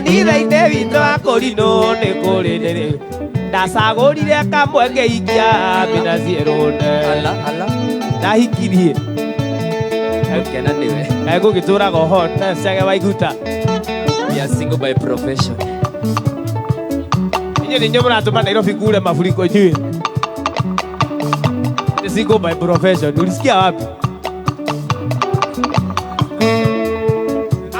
Kanitha-inĩ witũ wa kũrinũ nĩ kũrĩ nĩrĩ ndacagũrire kamwe ngĩikia mina cierũne ndahikirie Kena niwe. Egũgĩtũraga oho cage waiguta. We are single by profession. Inyuĩ nĩ inyuĩ mũratũma Nairobi kure mafuriko inyuĩ. Ni single by profession. Ulisikia wapi?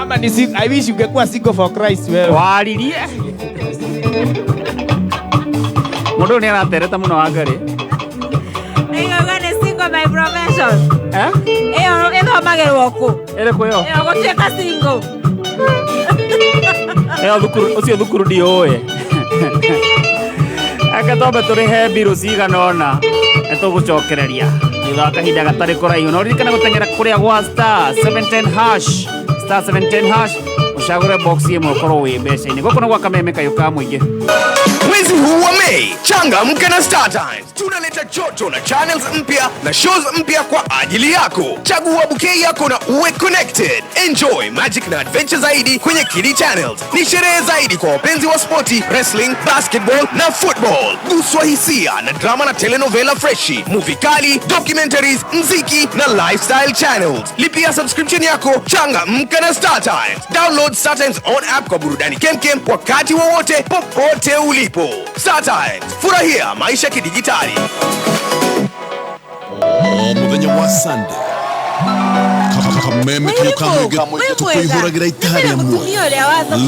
Ama ni I wish ungekuwa single for Christ wewe. Waririe. Mũndũ nĩ aratereta mũno Wangari. Nĩngauga nĩ single by profession. Eh? Ĩyo ĩthomagĩrwo kũ? Ĩrĩkũ ĩyo? Ĩyo gũtuĩka single. Ĩyo thukuru ũcio thukuru ndiũĩ. Eke twambe tũrĩhe mbirũ cigana ũna nĩtũgũcokereria thutha wa kahinda gatarĩ kũraihu na ũririkane gũteng'era kũrĩa gwa star 710 hash star 710 hash ũcagũre box ĩmwe ũkorwo wĩ mbeca-inĩ gũkũ nĩ gwa kameme kayũ ka mũingĩ. Mwezi huu wa Mei, changamka na Star Times. Tunaleta joto na channels mpya na shows mpya kwa ajili yako. Chagua bouquet yako na uwe connected. Enjoy magic na adventure zaidi kwenye Kidi Channels. Ni sherehe zaidi kwa wapenzi wa spoti, wrestling, basketball na football. Guswa hisia na drama na telenovela freshi, movie kali, documentaries, mziki na lifestyle channels. Lipia subscription yako, changamka na Star Times. Download Star Times on app kwa burudani kemkem wakati wowote popote ulipo. Star Times, furahia maisha kidijitali. O muthenya wa Sunday kameme kayo ka mũingĩ tũkũihũragĩra itaha rĩa muoyo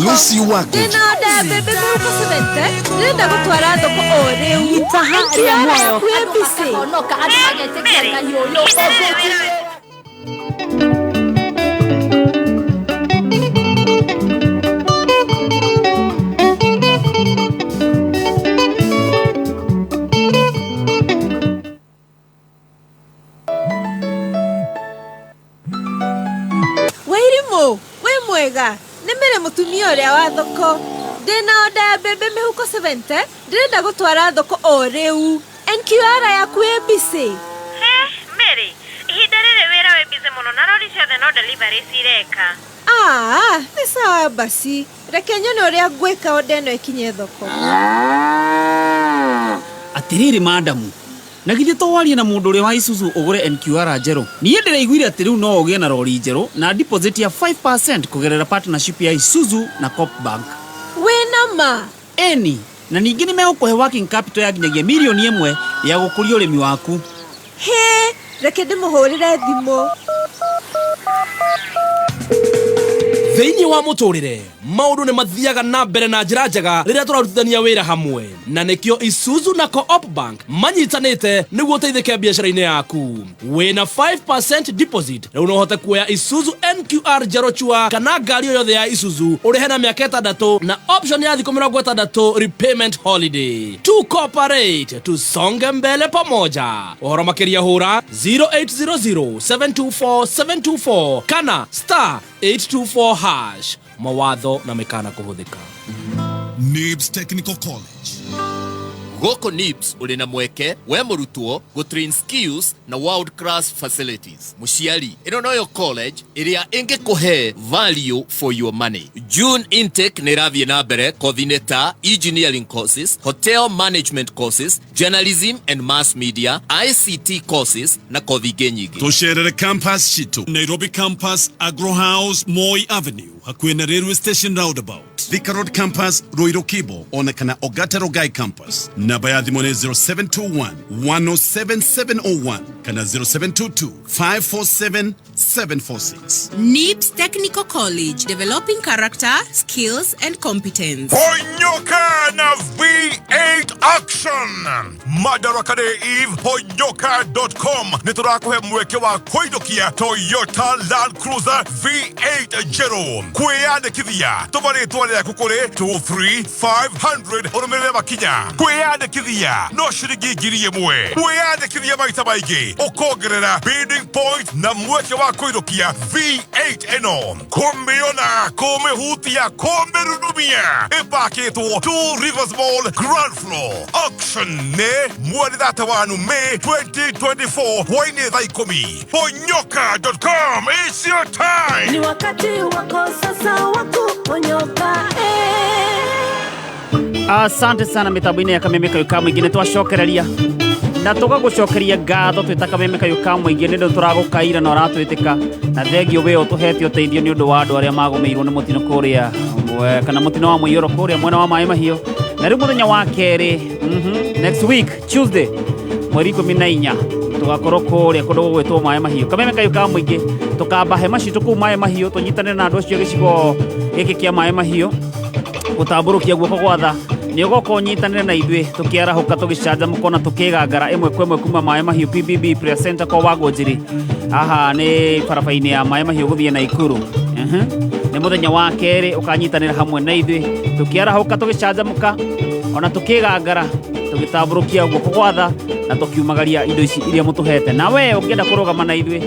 Lucy Wako Ndĩna order ya mbembe mĩhuko 70 ndĩrenda gũtwara thoko o rĩu. Itaha rĩa muoyo. Andũ makahonoka andũ magetĩkia Ngai ũyũ. Wairimũ, wĩ mwega nĩ mĩrĩ mũtumia ũrĩa wa thoko. Ndĩna order ya mbembe mĩhuko 70 ndĩrenda gũtwara thoko o rĩu. NQR yaku ĩ busy. Mary, ihinda rĩrĩ wĩra wĩ busy mũno na rori ciothe no delivery cireka. Ah, nĩ sawa basi. Reke nyone ũrĩa ngwĩka order ĩno ĩkinye thoko. Atĩrĩrĩ madamu, na githĩ to warie na mũndũ ũrĩa wa Isuzu ũgũre NQR njerũ. Niĩ ndĩraiguire atĩ rĩu no ũgĩe na rori njerũ na deposit ya 5% kũgerera partnership ya Isuzu na Coop Bank. Wĩna ma? Ĩni, na ningĩ nĩ megũkũhe working capital ya nginyagia mirioni 1 ya gũkũria ũrĩmi waku. Hĩ, reke ndĩmũhũrĩre thimũ. Thĩinĩ wa mũtũrĩre maũndũ nĩ mathiaga na mbere na njĩra njega rĩrĩa tũrarutithania wĩra hamwe na nĩkĩo Isuzu na Co-op Bank manyitanĩte nĩguo ũteithĩke biacara-inĩ yaku. Wĩna 5% deposit rĩu no ũhote kuoya Isuzu NQR njerũ chua kana ngari o yothe ya Isuzu ũrĩhe na mĩaka 6 na option ya thikũ 60 repayment holiday. To cooperate tusonge mbele pamoja. Ũhoro makĩria hũra 0800 724 724 kana star 824 hash. Mawatho na mĩkana kũhũthĩka. NIBS Technical College. Gũkũ NIBS ũrĩ na mweke we mũrutwo gũtrain skills na world class facilities. Mũciari, ĩno noyo college ĩrĩa ĩngĩkũhe value for your money. June intake nĩ ĩrathiĩ na mbere kothi-inĩ ta engineering courses, hotel management courses, journalism and mass media, ICT courses na kothi ingĩ nyingĩ. Tũcerere campus citũ Nairobi campus, Agro House, Moi Avenue hakuhĩ na railway station roundabout, Thika Road campus, Ruiru Kibo ona kana Ogata Rongai campus. Namba ya thimũ nĩ 0721 107701 kana 0722 547 746. NIBS Technical College, developing character, skills and competence. Ponyoka na V8 Action Madaraka Day Eve, ponyoka.com nĩ tũrakũhe mweke wa kũinũkia Toyota Land Cruiser V8 njerũ. Kwĩyandĩkithia tũma rĩtwa rĩaku kũrĩ 23500 ũrũmĩrĩre makinya. Kwĩyandĩkithia no ciringi 1000. Kwĩyandĩkithia maita maingĩ ũkongerera bidding point na mweke wa kũinũkia V8 ĩno. Kũmĩona, kũmĩhutia, kũmĩrurumia. Ĩpakĩtwo Two Rivers Mall ground floor. floor. Auction nĩ mweri 31 May 2024 hwainĩ thaa 10. Ponyoka.com, it's your time. Ni wakati wako sasa wa kuponyoka, eh. Asante sana mitambo-inĩ ya Kameme Kayũ ka Mũingĩ. Nĩ twacokereria na tũgagũcokeria ngatho twĩ ta Kameme Kayũ ka Mũingĩ nĩ ũndũ tũragũkaira na ũratwĩtĩka, na thengio we ũtũhete ũteithio nĩ ũndũ wa andũ arĩa magũmĩirwo nĩ mũtino kũrĩa kana mũtino wa mũiyũro kũrĩa mwena wa Maĩ Mahiũ. Na rĩu mũthenya wa kerĩ, next week Tuesday mweri 14 tũgakorwo kũrĩa kũndũ gũgwĩtwo Maĩ Mahiũ. Kameme Kayũ ka Mũingĩ tũkamba hema citũ kũu Maĩ Mahiũ, tũnyitanĩre na andũ acio gĩcigo gĩkĩ kĩa Maĩ Mahiũ gũtambũrũkia guoko gwa tha. Nĩ ũgoka ũnyitanĩre na ithuĩ tũkĩarahũka tũgĩcanjamũka na tũkĩgangara ĩmwe kwa ĩmwe kuma Maĩ Mahiũ PBB Prayer Center kwa Wangũnjiri. Haha nĩ barabara-inĩ ya Maĩ Mahiũ gũthiĩ Naikuru. Nĩ mũthenya wa kerĩ ũkanyitanĩra hamwe na ithuĩ tũkĩarahũka tũgĩcanjamũka ona tũkĩgangara tũgĩtambũrũkia guoko gwa tha na tũkiumagaria indo ici iria mũtũhete. Na we ũngĩenda kũrũgama na ithuĩ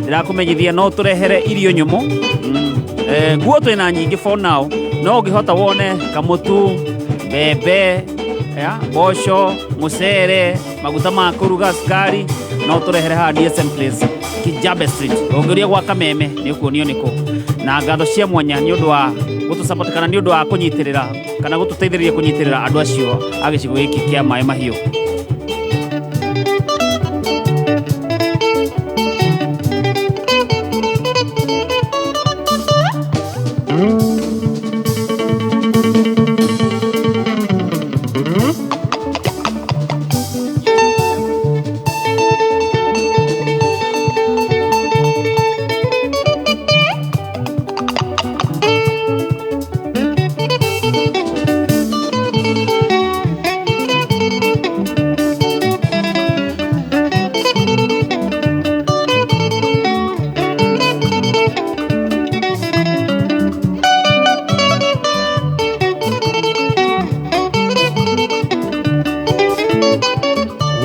ndĩrakũmenyithia no tũrehere irio nyũmũ. Nguo twĩna nyingĩ for now, no ũngĩhota wone kamũtu, mbembe, mboco, mũcere, maguta ma kũruga, cukari, no tũrehere haha DSM Place, Kijabe Street. Ũngĩũria gwa Kameme nĩ ũkuonio nĩkũ. Na ngatho cia mwanya nĩ ũndũ wa gũtũsupport kana nĩ ũndũ wa kũnyitĩrĩra kana gũtũteithĩrĩria kũnyitĩrĩra andũ acio a gĩcigo gĩkĩ kĩa Maĩ Mahiũ.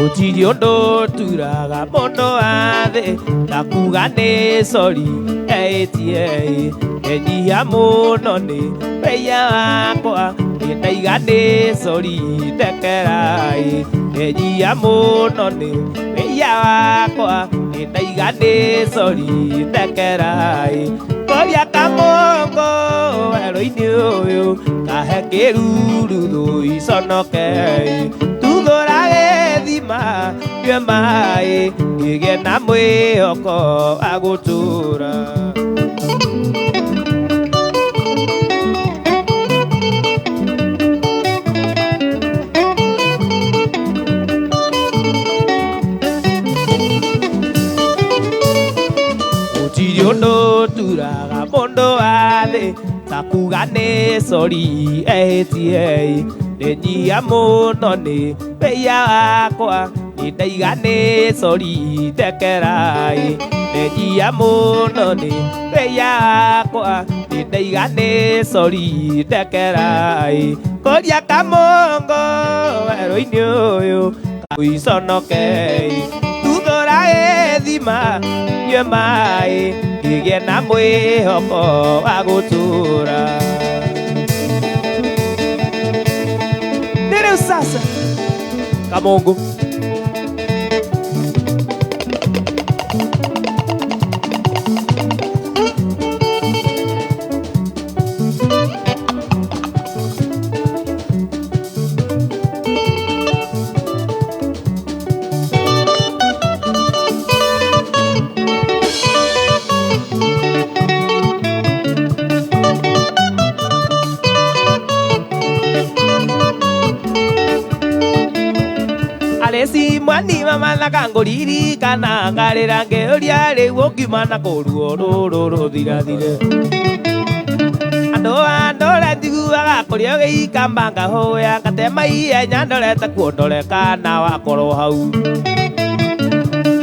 Gũtirĩ ũndũ turaga mũndũ wa thĩ na kuga nĩ sorry eĩtie enyihia mũno nĩ wĩia wakwa ndaiga nĩ sorry ndekera enyihia mũno nĩ wĩia wakwa ndaiga nĩ sorry ndekera kũria kamũngo werũ-inĩ ũyũ kahe kĩruru thũ iconoke tuthũra gĩthima nyue maĩ ngĩgĩe na mwĩhoko wa gũtũũra. Gũtirĩ ũndũ turaga mũndũ wa thĩ ta kuga nĩ sorry ehĩtie ndenyihia mũno nĩ wĩia wakwa ndaiga nĩ sorry ndekera ndenyihia mũno nĩ wĩia wakwa ndaiga nĩ sorry ndekera kũria kamũngo werũ-inĩ ũyũ iconoke tuthũra gĩthima nyue maĩ ngĩgĩe na mwĩhoko wa gũtũũra. Nĩ rĩu sasa Kamongo. Alesi mwani mama na kangũririkana ngarĩra ngĩũria rĩu ũngiuma na kũruo rũrũ rũthirathire andũ a ndore njiguaga kũrĩa ũgĩikamba ngahũya ngatema ihenya ndorete kuo ndore kana wakorwo hau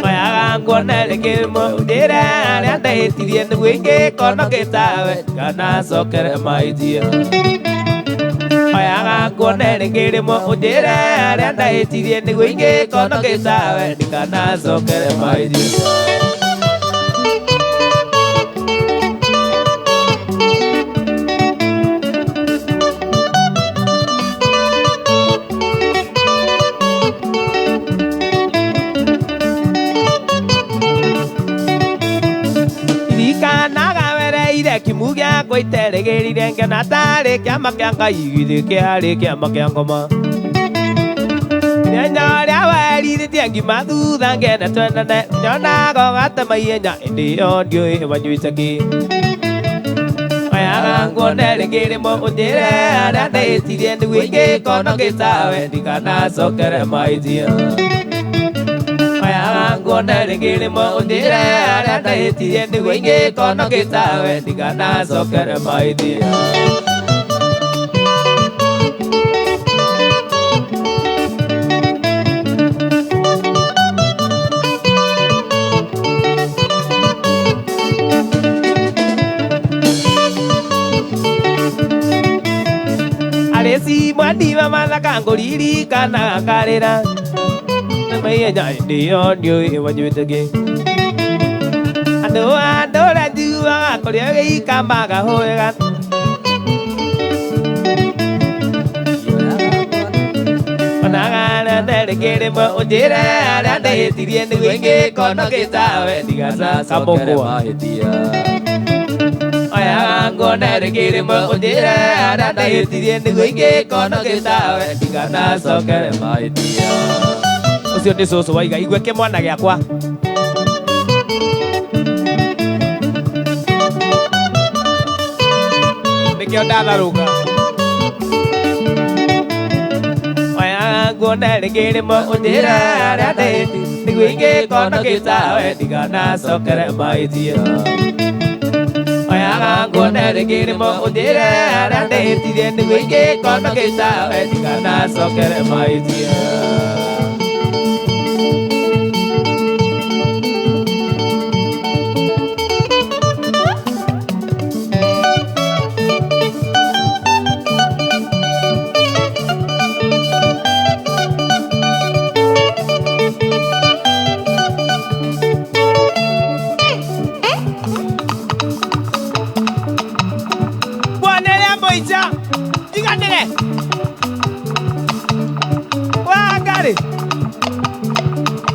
oyaga nguone rĩngĩ njĩre arĩa ndehĩtirie nĩguo ingĩkorwo ngĩtawe kana cokere mahĩtia oyaga nguone rĩngĩ rĩmwe ũnjĩre arĩa ndahĩtirie nĩguo ingĩkorwo ngĩtawe ndikanacokere mahĩtia. Nderĩgĩrire ngĩona tarĩ kĩama kĩa Ngai githĩ kĩarĩ kĩama kĩa ngoma. Mũthenya ũrĩa werithĩtie ngima thutha ngene twendane nyonaga ũgatema ihenya ĩndĩ ĩyo ndiũĩ wanyuĩte kĩ. Oyaga nguone rĩngĩ rĩmwe ũnjĩre harĩa ndĩtirie nĩguo ingĩkorwo ngĩtawe ndikanacokere mahĩtia. Oyaga nguone rĩngĩ rĩmwe ũnjĩre harĩa ndĩtirie nĩguo ingĩkorwo ngĩtawe ndikanacokere mahĩtia. Areci mwandiba mathaka ngũririkana ngarĩra nĩmaihenya ĩndĩ ĩyo ndiũĩ wanyuĩte kĩ. Andũ a ndũra njuaga kũrĩa gĩikamaga hwega. Onaga rĩngĩ rĩmwe ũnjĩre harĩa ndĩtirie nĩguo ingĩkorwo ngĩtawe ndiganacokere mahĩtia. Oyaga nguone rĩngĩ rĩmwe ũnjĩre harĩa ndĩtirie nĩguo ingĩkorwo ngĩtawe ndiganacokere mahĩtia. Ũcio nĩ cũcũ waiga igue kĩmwana gĩakwa. Nĩkĩo ndatharũka. Oyaga nguone rĩngĩ rĩmwe ũnjĩre harĩa ndĩtirie nĩguo ingĩkorwo ngĩtawe ndiganacokere mahĩtia. Oyaga nguone rĩngĩ rĩmwe ũnjĩre harĩa ndĩtirie nĩguo ingĩkorwo ngĩtawe ndiganacokere mahĩtia.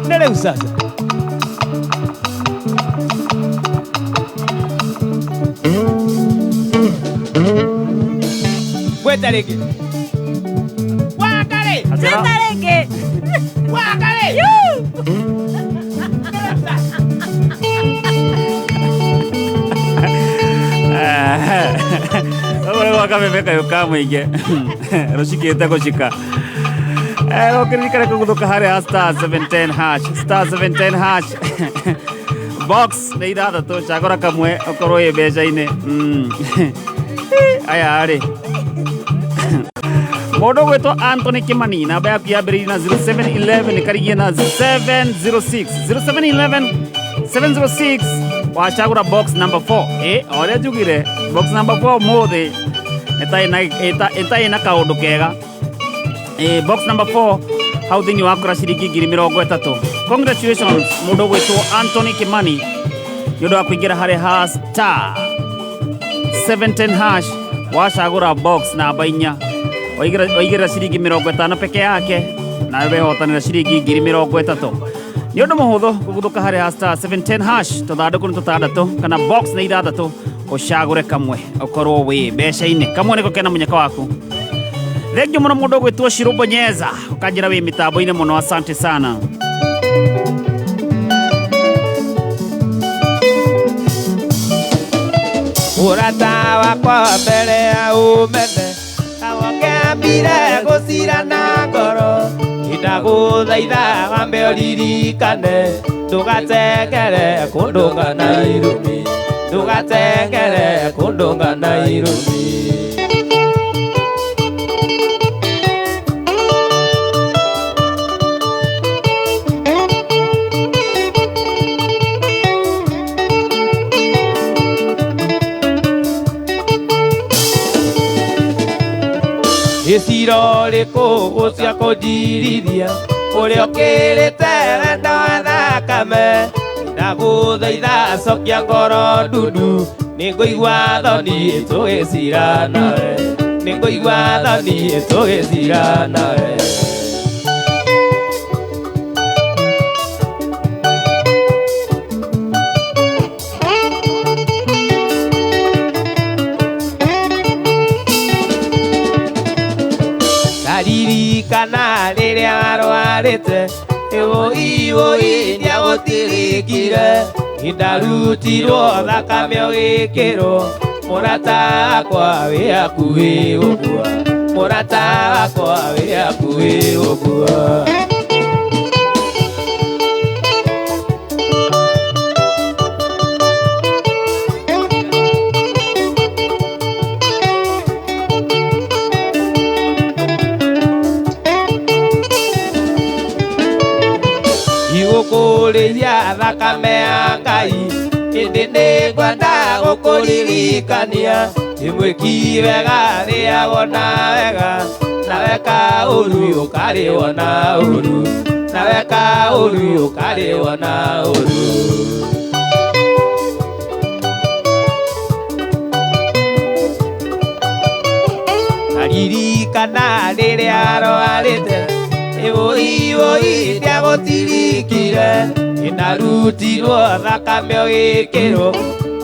Nĩ rĩu sasa. Gweta rĩngĩ. Wangarĩ. Gweta rĩngĩ. Wangarĩ. Ũguo nĩguo kameme kayũ ka mũingĩ rũcikĩte gũcika. Ũkĩririkana kũguthũka harĩa star 710 hash, star 710 hash. Box nĩ ithathatũ, cagũra kamwe ũkorwo wĩ mbeca-inĩ. Aya rĩ, mũndũ ũgwĩtwo Anthony Kimani, namba yaku yambĩrĩirie na 0711 ĩkarigia na 706. 0711 706 wacagũra box number 4. O ũrĩa njugire box number 4 ũmũthĩ ĩtarĩ na kaũndũ kega. Box number 4 hau thĩinĩ wakora ciringi 30,000. Congratulations mũndũ ũgwĩtwo Anthony Kimani nĩ ũndũ wa kũingĩra harĩ ha star 710 hash wacagũra box namba 4 waigĩrĩra ciringi 50 peke yake nawe wehotanĩra ciringi 30,000. Nĩ ũndũ mũhũthũ kũguthũka harĩ ha star 710 hash tũthandũkũ nĩ tũtandatũ kana box nĩ ithathatũ ũcagũre kamwe ũkorwo wĩ mbeca-inĩ kamwe nĩko kena mũnyaka waku. Thengiũ mũno mũndũ ũgwĩtwo Shirũmbo Nyeza ũkanjĩra wĩ mĩtambo-inĩ mũno, asante sana. Ũrata wakwa wa mbere ya ũmene kawokĩambire gũcira na ngoro ndagũthaitha wambe ũririkane ndũgatengere kũndũnga na irumi ndũgatengere kũndũnga na irumi. Gĩciro rĩkũ cia kũnjirithia ũrĩa ũkĩrĩte wendo wa thakame ndagũthaitha cokia ngoro ndundu nĩngũigua thoni tũgĩcira nawe nĩngũigua thoni tũgĩcira nawe. Aririkana rĩrĩa warwarĩte Ĩwũi wũi ndiagũtirikire Indarutirwo thakame ũgĩkĩrwo Mũrata wakwa wĩ hakuhĩ gũkua Mũrata wakwa wĩ hakuhĩ gũkua Igũkũrĩria thakame ya Ngai ĩndĩ nĩngwenda gũkũririkania Ĩmwĩki wega rĩagwo na wega na weka ũru ũkarĩwo na ũru na weka ũru ũkarĩwo na ũru Aririkana rĩrĩa arwarĩte Ĩwũi wũi ndiagũtirikire Indarutirwo thakame ũgĩkĩrwo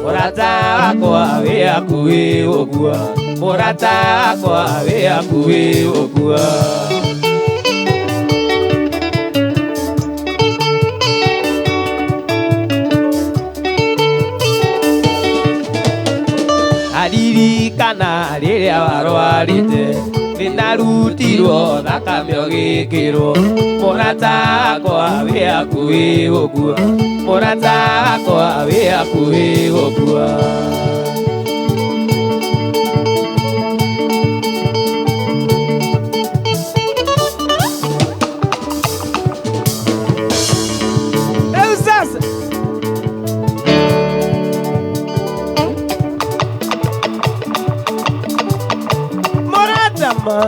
Mũrata wakwa wĩ hakuhĩ gũkua Mũrata wakwa wĩ hakuhĩ gũkua Aririkana rĩrĩa warwarĩte Nĩndarutirwo thakame ũgĩkĩrwo Mũrata wakwa wĩ hakuhĩ gũkua Mũrata wakwa wĩ hakuhĩ gũkua Rĩu sasa Mũrata ma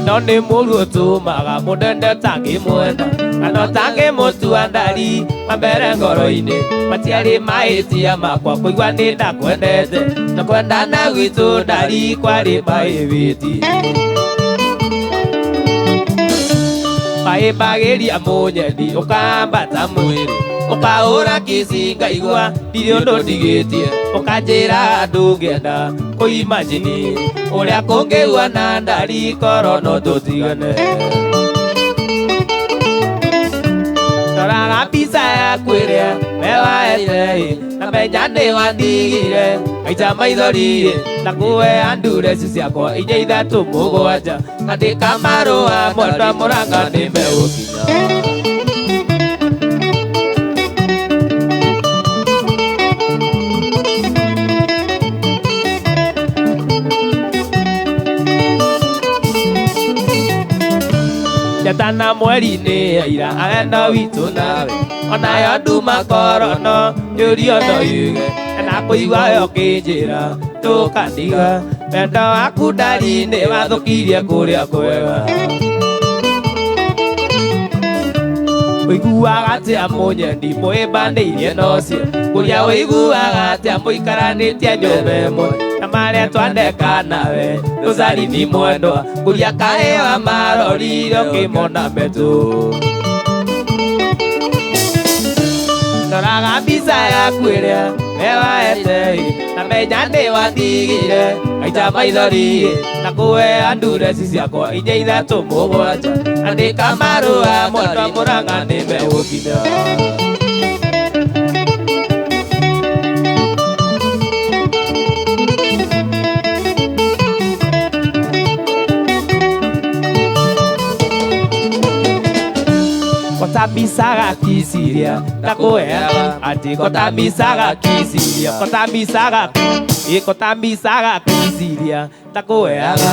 No nĩ mũru ũtũmaga mũndũ tangĩmwenda kana ũtangĩmũtua ndari mambere ngoro-inĩ matiarĩ mahĩtia makwa kũigua nĩ ndakwendete na kwendana gwitũ ndari kwarĩ mahĩwĩti Mahĩmbagĩria mũnyendi ũkambata mwĩrĩ ũkahũra kici ngaigua ndirĩ ũndũ ndigĩtie ũkanjĩra ndũngĩenda kũimagine ũrĩa kũngĩgua na ndari korwo no tũtigane Ndoraga mbica yaku ĩrĩa we waete na menya nĩ wandigire ngaita maithori na kũhea ndureci ciakwa inya ithatũ mũgwanja ngandĩka marũa mwendwa mũranga nĩ megũkinya Njata na mweri nĩ aira a wendo witũ nawe onayo nduma korono yũrio no yuge na kũigua yo kĩnjĩra tũkandiga wendo waku ndari nĩ wathũkirie kũrĩa kwega Ũiguaga atĩa mũnyendi mũhĩmbanĩirie nocio kũrĩa ũiguaga atĩa mũikaranĩtie nyũmba ĩmwe na marĩa twaneka nawe rũcarini mwendwa kũrĩa kaĩ wa marorire ũkĩmona metũ Ndoraga mbica yaku ĩrĩa we waete na menya nĩ wandigire ngaita maithori na kũhea ndureci ciakwa inya ithatũ mũgwanja andĩka marũa mwendwa mũrang'a nĩ megũkinya Kotamisaga kiciria ndakũheaga atĩ kotamisaga kiciria kotamisaga ĩ kotamisaga kiciria ndakũheaga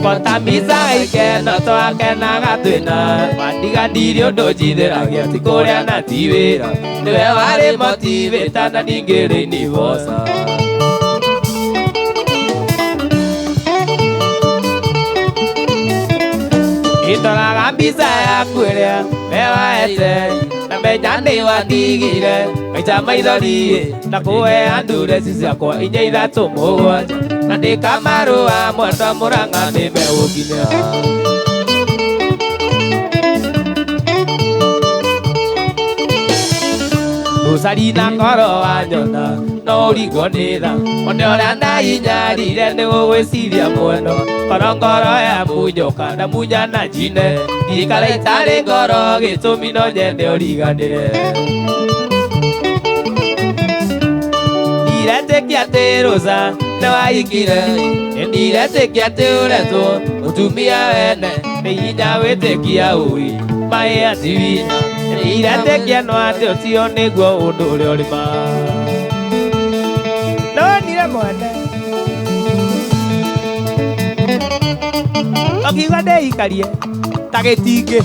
kotamisaga ikeno twakenaga twĩna wandiga ndirĩ ũndũ njithĩragia ti kũrĩa na ti wĩra nĩwe warĩ motivĩta na ningĩ rĩiniboca Ndoraga mbica yaku ĩrĩa we waete na Ndamenya nĩ wandigire ngaita maithori na kũhe andureci ciakwa inya ithatũ mũgwanja na ndĩkamarũa mwendwa Mũrang'a nĩmegũkinya. Rosari na ngoro wanyona no ũringwo nĩ tha one ũrĩa ndainyarire nĩ gũgwĩciria mweno korwo ngoro ya munyoka na munyana njine ngikara itarĩ ngoro gĩtũmi no nyende ũriganĩre. Ndiretĩkia atĩ Rosa nĩ wahikire, ndiretĩkia atĩ ũretwo mũtumia wene nĩ hinya wĩtĩkia ũi maĩ atiwina ndiretĩkia no atĩ ũcio nĩguo ũndũ ũrĩa ũrĩ ma. Nonire mwene ũkiuga ndĩikarie ta gĩtingĩ.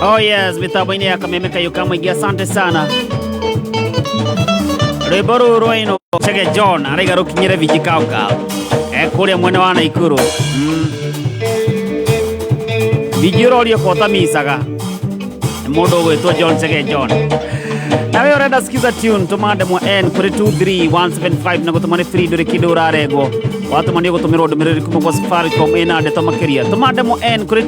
Oh yes, mitambo-inĩ ya Kameme Kayũ ka Mũingĩ, asante sana. Rwĩmbo rũrũ rwainwo Chege John araiga rũkinyĩre Viji Kaukau kũrĩa mwena wa Naikuru. Viji ũrorio ko ũtamicaga nĩ mũndũ ũgwĩtwo John Chege John. Nawe ũrenda skiza tune tũma ndemwa N kũrĩ 23175 na gũtũma nĩ free ndũrĩ kĩndũ ũrarengwo. Watũma nĩ ũgũtũmĩrwo ndũmĩrĩri kuma kwa Safaricom ĩna ndeto makĩria. Tũma ndemwa N kũrĩ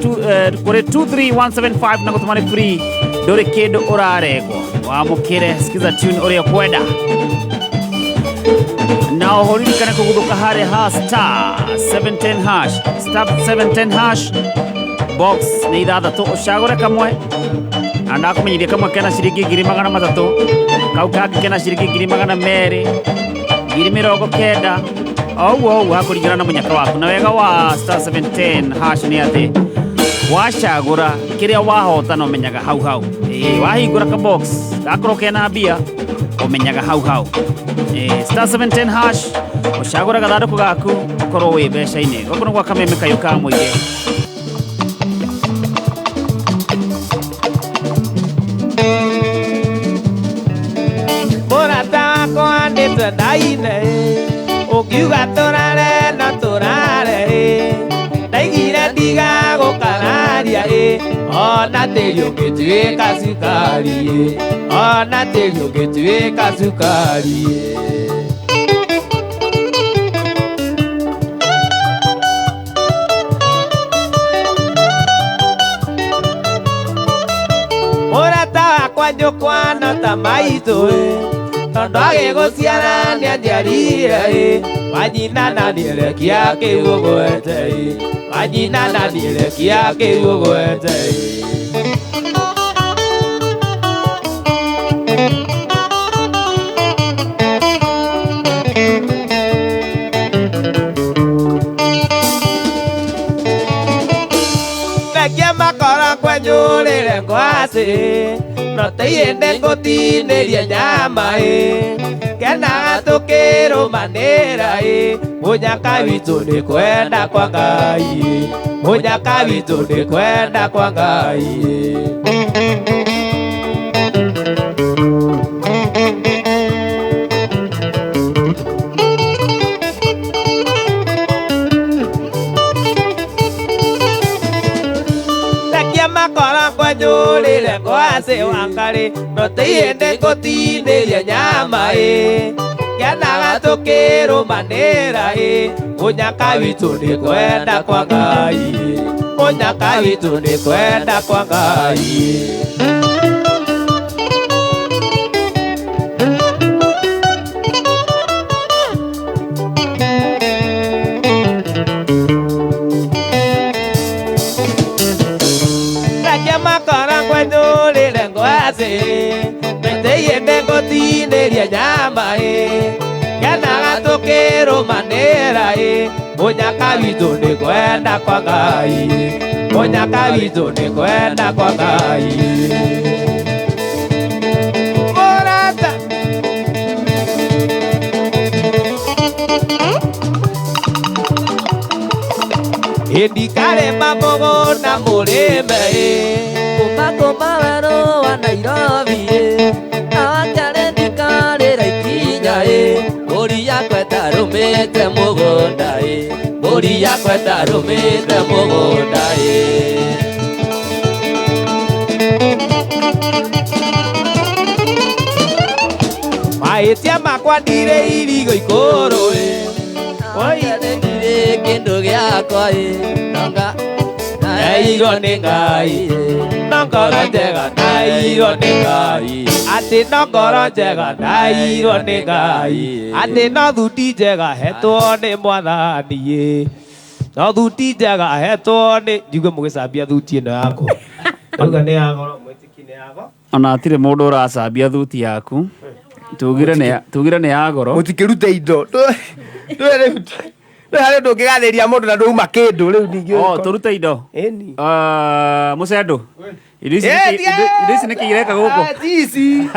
23175 na gũtũma nĩ free ndũrĩ kĩndũ ũrarengwo. Wamũkĩre skiza tune ũrĩa ũkwenda. Na oho ririkane kũguthũka harĩa ha star 710 hash, star 710 hash box nĩ ithathatũ ũcagũre kamwe na ndakũmenyithia kamwe kena ciringi 300,000 kau kangĩ kena ciringi 200,000 90,000 o ũguo ũguo hakũringana na mũnyaka waku. Na wega wa star 710 hash nĩ atĩ wacagũra kĩrĩa wahota na ũmenyaga hau hau. Wahingũra ka box gakorwo kena mbia ũmenyaga hau hau. Star 710 hash ũcagũra gathandũkũ gaku ũkorwo wĩ mbeca-inĩ. Gũkũ nĩ gwa Kameme Kayũ ka Mũingĩ. Mũrata wakwa nĩtwendaine ũkiuga tũrare na tũrare ndaigire ndigagũkararia ona tĩri ũngĩtuĩka cukari ona tĩri ũngĩtuĩka cukari. Mũrata wakwa njũkwana ta maitũ tondũ agĩgũciara nĩanjiarire wanyina na nĩerekia kĩu ũgwete wanyina na nĩerekia kĩu ũgwete. Rekia makoro kwenyũrĩre ngwacĩ no tĩiyende ngũtinĩrie nyama kenaga tũkĩrũmanĩra mũnyaka witũ nĩ kwenda kwa Ngai mũnyaka witũ nĩ kwenda kwa Ngai. Rekia makoro kwenyũrĩre ngwacĩ wakari no tĩiyende ngũtinĩrie nyama kenaga tũkĩrũmanĩra mũnyaka witũ nĩ kwenda kwa Ngai mũnyaka witũ nĩ kwenda kwa Ngai. Rekia makoro kwenyũrĩre ngwacĩ tĩiyende ngũtinĩrie nyama kenaga tũkĩrũmanĩra mũnyaka witũ nĩ kwenda kwa Ngai mũnyaka witũ nĩ kwenda kwa Ngai. Mũrata Ĩndikarĩma mũgũnda mũrĩme ĩ. Kuma kuma werũ wa Nairobi ĩ. Awakare ndikarĩra ikinya ĩ. Mbũri yakwa ĩtarũmĩte mũgũnda ĩ. Mbũri yakwa ĩtarũmĩte mũgũnda ĩ. Mahĩtia makwa ndirĩ irigo ikũrũ ĩ. Oi ndirĩ kĩndũ gĩakwa ĩ. Nonga Nairwo nĩ Ngai ĩ. No ngoro njega nairwo nĩ Ngai. Atĩ no ngoro njega nairwo nĩ Ngai. Atĩ no thuti njega hetwo nĩ Mwathani ĩ. No thuti njega hetwo nĩ njigue mũgĩcambia thuti ĩno yakwa. Ndauga nĩ ya goro mwĩtĩki nĩ ya goro. Ona hatirĩ mũndũ ũracambia thuti yaku. Tugire nĩ ya goro. Mũtikĩrute indo. Ndũĩ harĩ ũndũ ũngĩgathĩria mũndũ na ndũuma kĩndũ rĩu ningĩ. Oh, tũrute indo. Ĩni. Ah, mũcendo. Indo ici nĩkĩ ireka gũkũ? Tici.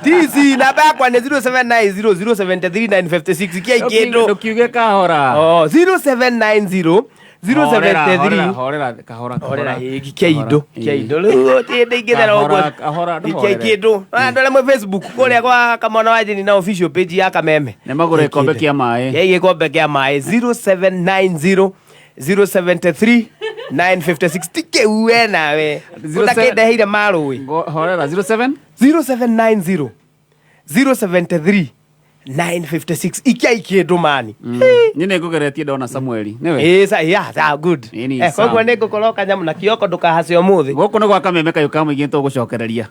Tici namba yakwa nĩ 0790073956 ikiai kĩndũ. Ndũkiuge kahora. Oh, 0790 073 Horera, kahora, Horera, ĩ, ikia indo, ikia indo. Rĩu hĩndĩ ingĩthera ũguo. Kahora, Ikia kĩndũ. Andũ arĩa mwĩ Facebook kũrĩa kwa Kamwana wa Jane na official page ya Kameme. Nĩ magũre gĩkombe kĩa maĩ. Kĩa gĩkombe kĩa maĩ 0790 073 956 ti kĩu we nawe. Ũtakĩndeheire marũĩ. Horera 07 0790 073 956 ikiai kĩndũ mani. Niĩ nĩ ngũgeretie ndona Samueli. Nĩwe? Ĩ, sa, yeah, sa, good. Ĩni, Koguo Sam. nĩ ngũkorwo kanyamũ na kioko ndũkahace ũmũthĩ. Gũkũ nĩ gwa Kameme kayũ ka mũingĩ nĩtũgũcokereria.